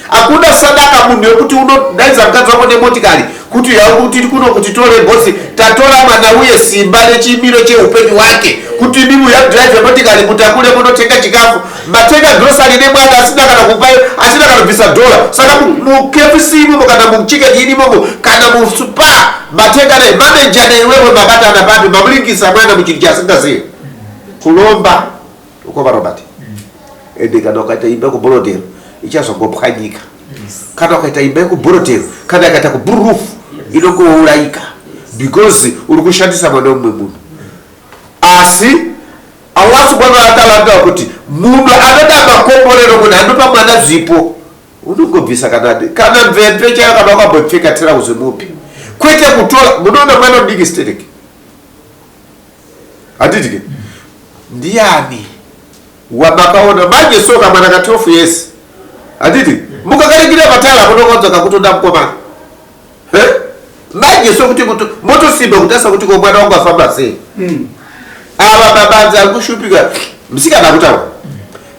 Hakuna sadaka munhu yekuti unodaidza mukadzi wako nemotikari kuti kuti kuno kuti tore bosi tatora mwana uye simba rechimiro cheupenyu wake kuti imimi uya drive motikari mutakure munotenga chikafu matenga grocery nemwana asina kana kupa asina kana kubvisa dollar saka muKFC imomo kana muchicken inn imomo kana musupa matenga ne manager neiwewe mabatana papi mamulinkisa mwana muchinhu chasingazivi kulomba Ukoma Robert. Ende kana ukaita imba yekuborrowdale ichazongopwanyika. Kana ukaita imba yekuborrowdale kana yakaita kuburuf inongourayika because uri kushandisa mwana wemumwe munhu. Asi Allah subhanahu wa ta'ala anotaura kuti munhu anoda makomborero munhu anopa mwana zvipo unongobvisa kana kana mvemve chaiyo kana wakambopfeka tirauzi mupi kwete kutora munoona mwana mudiki stereki handiti ke ndiyani wamakaona manje so kamwana ka 12 years handiti mukakaringira patara munokonzoka kutoda mukomana manje so kuti motosimba kutarisa kuti ko mwana wangu afamba sei hmm. ava babanzi ari kushupika musikana akutaura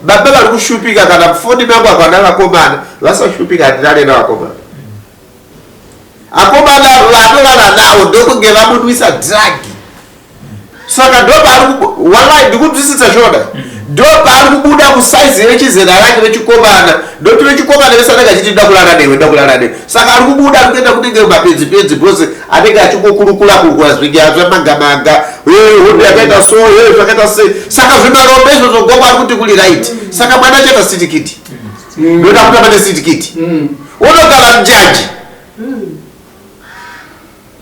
baba vari kushupika kana foni mangu akwana vakomana vasashupika handinane navakomana Akomana vanorara nawo ndokunge vamunwisa drug saka ndopaari walai ndikunzwisisa shona ndopaari kubuda kusaizi rechizera rake vechikomana ndoti vechikomana vese anenge achiti ndoda kulala newe ndoda kulala newe saka ari kubuda ari kuenda kunenge mapenzi penzi because anenge achingokurukura kurukura zvinge zvamanga manga hondo yakaita so zvakaita sei saka zvimarombe izvozvo gogo ari kuti kuri right saka mwana achaita sitikiti ndoda kutamba nesitikiti unogara njaji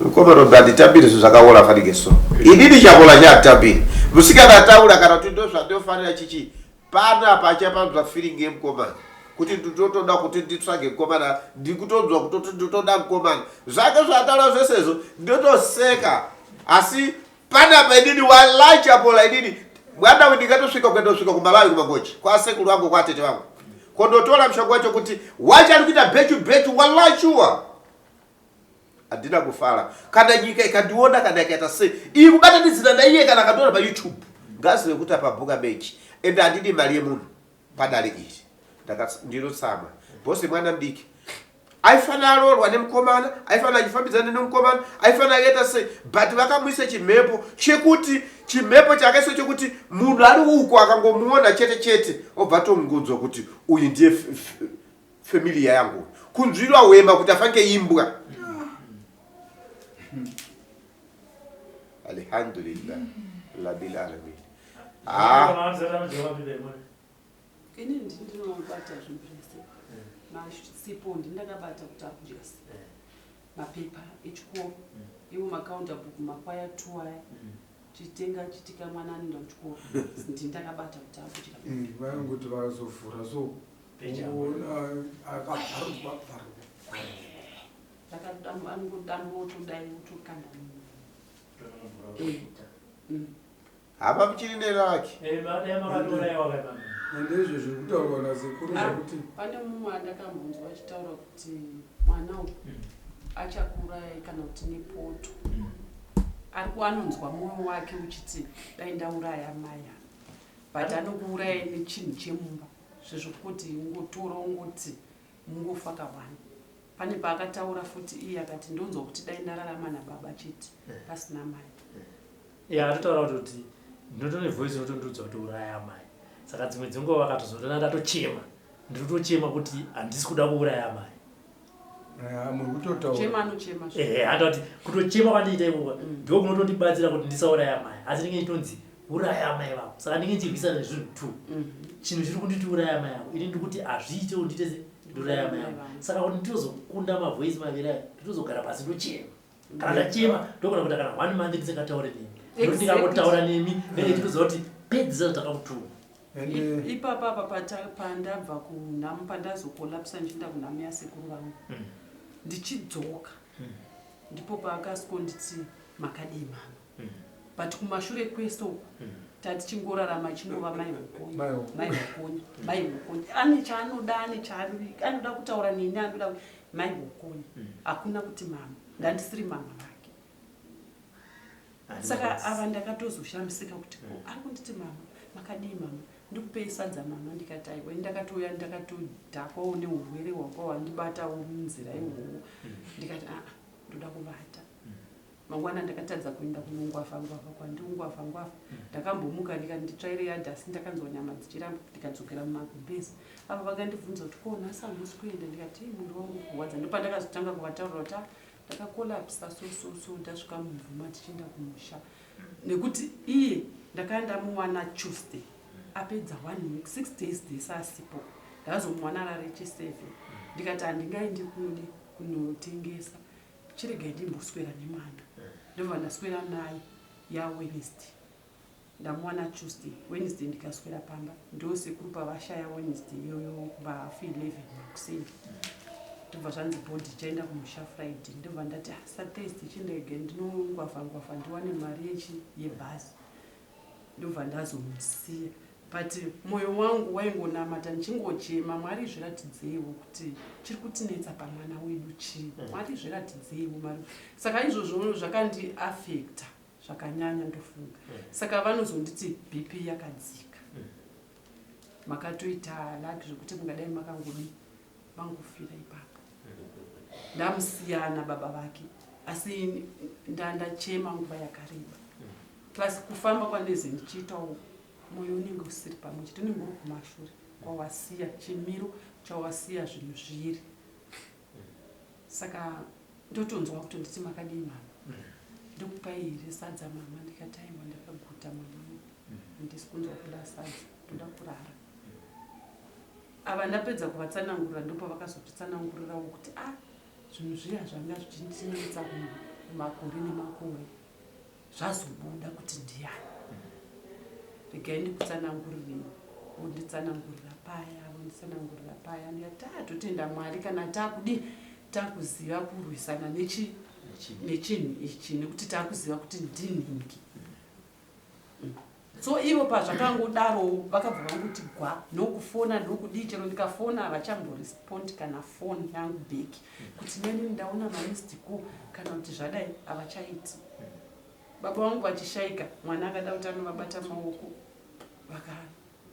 mukoma Robert handitambiri zvinhu zvakaora fanike so inini chakola chahatambiri musikana ataura kana kuti ndozvandofanira chichi pano apa achapanzwa feeling yemukomana kuti nditotoda kuti nditsvage mukomana ndikutonzwa kutoti nditoda mukomana zvake zvaataura zvese izvo ndotoseka asi Panapa inini wallahi chapola inini mwana uyu ndingatosvika kuendosvika kumalawi kumangochi kwasekuru vangu kwatete vangu kondotora mushonga wacho kuti wacho ari kuita bechu bechu wallahi shuwa handina kufara kana nyika ikandiona kana ikaita sei iyi kubatanidzira naiye kana akandiona payoutube ngazive kuti apabhuka mechi ende handidi mari yemunhu padare iri ndinotsamwa bhosi mwana mudiki aifanira aroorwa nemukomana aifanira achifambidzana nemukomana aifanira akaita sei but vakamuisa chimhepo chekuti chimhepo chakaiswa chekuti munhu ari uko akangomuona chete chete obva atongunzwa kuti uyu ndiye familia yangu kunzwirwa hwema kuti afange imbwa alhamdulillah labil alamin ah. Ini ndini ndinobata zvinhu zvese masipo ndini ndakabata kuti akudya se mapepa echikoro iwo macounter book makwaya two aya chitenga chitika mwana anoenda kuchikoro ndini ndakabata kuti akudya Vaingoti vazovhura so voona akabvarurwa bvarurwa. Anongodambura otodai otokanda Hama muchiri neraki. Eh, dai makatourayiwa kai mama. Ende izvo zviri kutaurwa nasekuru Ah, zvekuti pane mumwe andakambonzwa achitaura kuti mwana uyu achakuurayai kana kuti nepoto ari anonzwa mwoyo wake uchiti dai ndauraya mai ava but anokuurayai nechinhu chemumba zvezvokuti ungotora ungoti mungofa kawani Pane paakataura futi iye akati ndonzwa kuti dai ndararama nababa chete pasina mai. Yeah, atotaura kutoti ndinotone voice inotondiudza kuti uraya amai. Saka dzimwe dzenguva vakatozondona ndatochema. Ndiri kutochema kuti handisi kuda kuuraya amai. Eh, muri kutotaura Chema anochema. zve. Ehe, atoti kutochema kwandiita ikoko ndiko kunotondibatsira kuti ndisauraya amai. Asi ndinge ndichitonzi uraya amai vako. Saka ndinge ndichirwisana nezvinhu two. Chinhu chiri kunditi uraya amai ako. Ini ndiri kuti hazviite kuti ndiite se Nduraya mai vangu. Saka kuti nditozokunda mavoice maviri aya, nditozogara pasi ndochema. Kana ndachema ndogona kuita kana one month ndisingataure nemi. Nekuti ndikangotaura nemi ndenge nditoziva kuti pedzisa zvatakakutuma. Ipapa apa pandabva kunhamu pandazokolapsa ndichienda kunhamu yasekuru vangu mm. ndichidzoka mm. ndipo paakasvikonditi makadii mama mm. but kumashure kwese uku tatichingorarama ichingova mai hokonyi mai hokonyi mai hokonyi ane chaanoda ane chaanoda kutaura neni anoda mai hokonyi hakuna kuti mama ndandisiri mama vake saka ava ndakatozoshamisika kuti ko mm. ari kunditi mama makadii mama ndikupei sadza mama ndikati aiwa ndakatouya ndakatodhakwawo neurwere hwanga hwandibatawo munzira iwowo mm. ndikati aa ndoda kuvata mm. mangwana ndakatadza kuenda kunongwafa ngwafa kwandingwafa ngwafa ndakambomuka ndikati nditsvaire yadhi asi ndakanzwa nyama dzichiramba ndikadzokera mumagumbezi ava vakandibvunza kuti ko nhasi hamusi kuenda ndikati mwiri wangu kurwadza ndopandakazotanga kuvataurira kuti ah, ndakakolapsa so so so ndasvika mumvuma tichienda kumusha nekuti iye ndakanga ndamuwana tuesday apedza one week six days dzese asipo ndakazomuwana rari chiseven ndikati handingaendi kunodi kunotengesa chiregai ndimboswera nemwana ndobva ndaswera naye yawednesday Ndamuwana Tuesday, Wednesday ndikaswera pamba ndosekuru pavashaya Wednesday iyoyo kuba half 11 makuseni ndobva zvanzi body ichaenda kumusha Friday ndobva ndati ah, sa Thursday chindege ndinongwafa ngwafa ndiwane mari yechi yebhazi ndobva ndazomusiya but moyo wangu waingonamata ndichingochema Mwari zviratidzeiwo kuti chiri kutinetsa pamwana wedu chii mm. Mwari zviratidzeiwo mari saka izvozvo zvakandiafecta zvakanyanya ndofunga mm. saka vanozonditi bp yakadzika mm. makatoita laki zvekuti mungadai makangodi mangofira ipapo mm. ndamusiyana baba vake asi ndandachema nguva yakareba mm. plus kufamba kwandeze ndichiitawo moyo unenge usiri pamwe chete unenge uri kumashure kwawasiya chimiro chawasiya zvinhu zviri saka ndotonzwa kutonditi makadii mama mm. ndokupai here sadza mama ndikati aiwa ndakaguta mwana mm. handisi kunzwa kuda sadza ndoda kurara mm. ava ndapedza kuvatsanangurira ndopavakazotitsanangurirawo kuti a ah, zvinhu zviya zvanga zvichinetsa makore nemakore zvazobuda kuti ndiyani regai ndikutsanangurirei vonditsanangurira paya vonditsanangurira paya ndikati ah, totenda mwari kana takudii takuziva kurwisana nechi nechinhu ichi nekuti takuziva kuti ndinhingi mm. So ivo pazvakangodarowo vakabva vangoti gwa nokufona ndokudii chero ndikafona havachamborespond kana foni yangu back kuti neni ndaona mamissed call kana kuti zvadai havachaiti. Baba vangu vachishaika mwana akada kuti anovabata maoko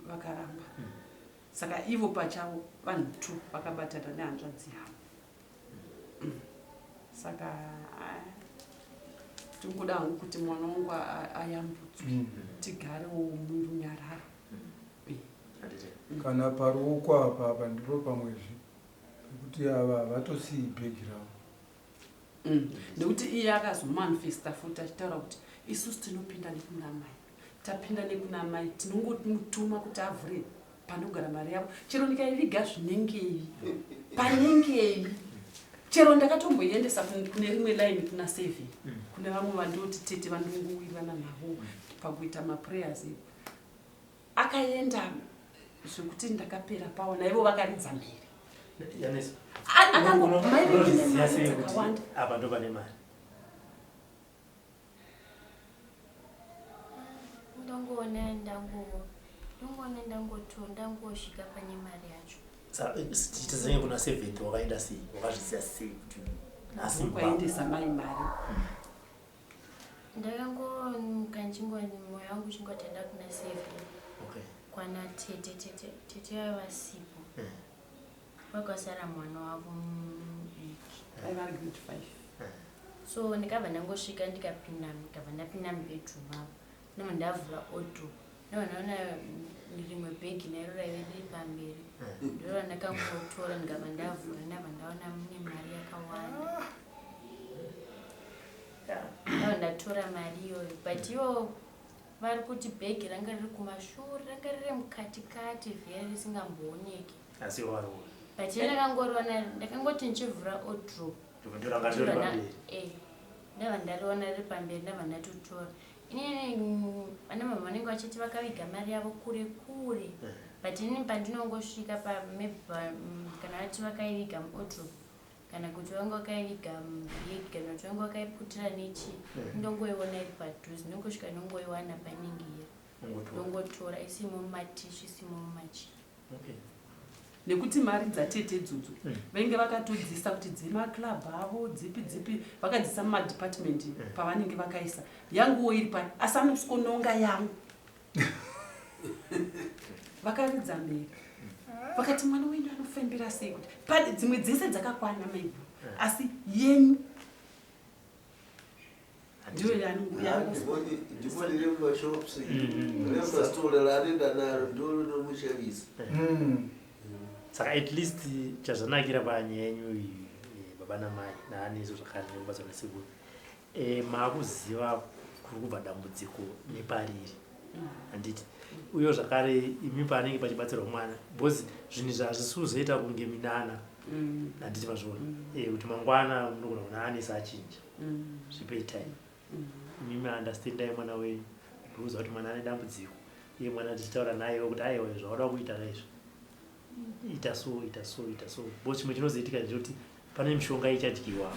vakaramba. Saka ivo pachavo vanhu two vakabatana nehanzvadzi yavo. Saka tingoda hangu kuti mwana wangu ayambutswe mm. tigarewo murunyararo mm. eh. Kana paruoko apa apa ndipo pamwezvi pekuti ava havatosiyi bhegi ravo mm. Nekuti iye akazomanifesta futi achitaura kuti isusu tinopinda nekuna mai tapinda nekuna mai tinongomutuma kuti avhure panogara mari yavo chero ndikaiviga zvinengei panengei chero ndakatomboiendesa kune rimwe line kuna seven mm. kune vamwe vandoti tete vandongowirirana navo pakuita maprayers akaenda zvekuti ndakapera pawa naivo vakaridza mhere akangomaidzakawanda apa ndopane mari Ndongoona ndango ndongoona ndangoto ndangosvika pane mari yacho. Tichitizenge kuna seventh wakaenda sei wakazviziva sei kuti nhasi kwaendesa mai mari. Ndakangomuka ndichingo moyo wangu uchingoti enda kuna seven. Okay. Kwana tete tete tete vaiva vasipo. Mm. Kwakasara mwana wavo mudiki. Aiva ari grade 5. So ndikabva ndangosvika ndikapinda ndikabva ndapinda mubedroom mavo ndobva ndavhura auto ndobva ndaona rimwe bhegi nairo raive riri pamberi ndiro randakangotora ndikabva ndavhura ndabva ndaona mune mari yakawanda ndabva ndatora mari iyoyo but ivo vari kuti bhegi ranga riri kumashure ranga riri mukati kati vhere risingambooneki asi ivo vari kuona. But ini ndakangoriona, ndakangoti ndichivhura odrop. Ndoranga riri pamberi. Eh. Ndabva ndariona riri pamberi ndabva ndatotora. Inini ana mama vanenge vachiti vakaviga mari yavo kure kure. But inini pandinongosvika pa maybe kana vati vakaiviga muodrop kana kuti vanga vakaiviga mubhegi kana kuti vanga vakaiputira nechii ndongoiona iri padhuze ndongosvika ndongoiwana painenge iri. Ndongotora isimo mumatishu isimo mumachii. Okay. Nekuti mari dzatete idzodzo vainge vakatodzisa kuti dzemaclub avo dzipi dzipi vakadzisa mumadepartment pavanenge vakaisa yanguwo iri pai asi anoskononga yangu vakaridza mhere vakati mwana wenyu anofembera sei kuti pane dzimwe dzese dzakakwana maiguru asi yenyu ndiyo Ndimo riri mumashops remastore raanoenda naro ndiro rinomushavisa. Saka at least chazvanakira panyaya yenyu iyi baba namai naaniso zvakare nekubatswa nasekuru maakuziva kuri kubva dambudziko nepariri handiti uyo zvakare imi paanenge pachibatsirwa mwana because zvinhu izvi hazvisi kuzoita kunge minana handiti mazviona kuti mangwana munogona kuona anisa achinja zvipei time imimi understandai mwana wenyu ndikuudza kuti mwana ane dambudziko iye mwana tichitaura nayewo kuti aiwa zvauda kuita kaizvo ita so ita so ita so because chimwe chinozoitika ndechekuti pane mishonga ichadyiwa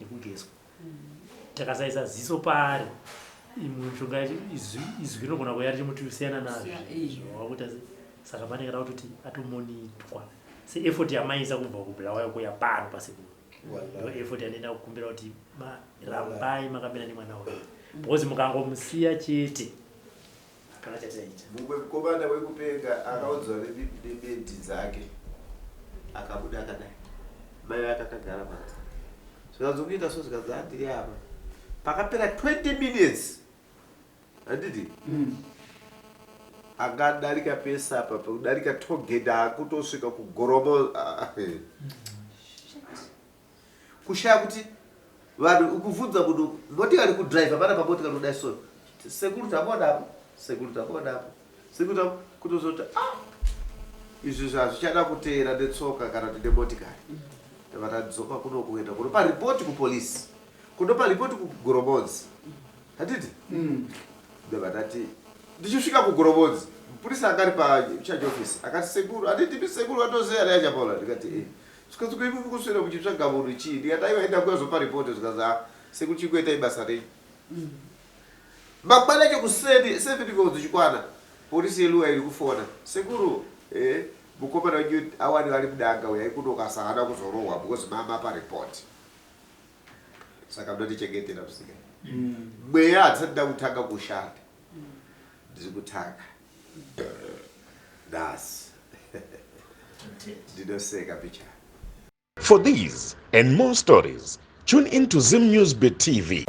nekugezwa takasaisa ziso paari imwe mishonga yacho izwi rinogona kuuya richimuti usiyana nazvo zvawakuita se saka panenge da kutoti atomonitwa seeffort yamaisa kubva kubulawayo kuya pano pasekuru ndo effort yandienda kukumbira kuti rambai makamira nemwana uyu because mukangomusiya chete hapana chatichaita. Mumwe mukomana wekupenga akaudzwa nemedhi dzake akabuda akadai mai vake akagara panze zvikanzi ukuita so zvikanzi handiri apa pakapera 20 minutes handiti angadarika pese apa pekudarika togate akutosvika kugoromo kushaya kuti vanhu ukuvhunza munhu motikari kudriver pana pamotikari kudai so sekuru tamuona apo sekuru tamuona apo sekuru tamu kutozoti ah izvi zvazvichada kuteera netsoka kana kuti nemotikari tava tadzoka kuno kuenda kunopa ripoti kupolisi kunopa ripoti kugoromonzi handiti ndobva tati ndichisvika kugoromonzi mupurisa anga ari pacharge office akati sekuru handiti mi sekuru vatoziva here achapaula ndikati e zvikanzi ko imi mukuswera muchitsvaga munhu chii ndikati aiwa enda kuyazopa ripoti zvikanzi a sekuru chingoitai basa renyu mangwana acho kuseni seven ko dzichikwana polisi yeluwa iri kufona sekuru eh mukomana wenyu awani vari mudanga uyai kuno ukasahana kuzorohwa because mama pa report saka munondichengetera musika mweya handisati ndakutanga kushanda ndiri kutanga nhasi ndinoseka pichana. For these and more stories, tune in to Zim News Bit TV.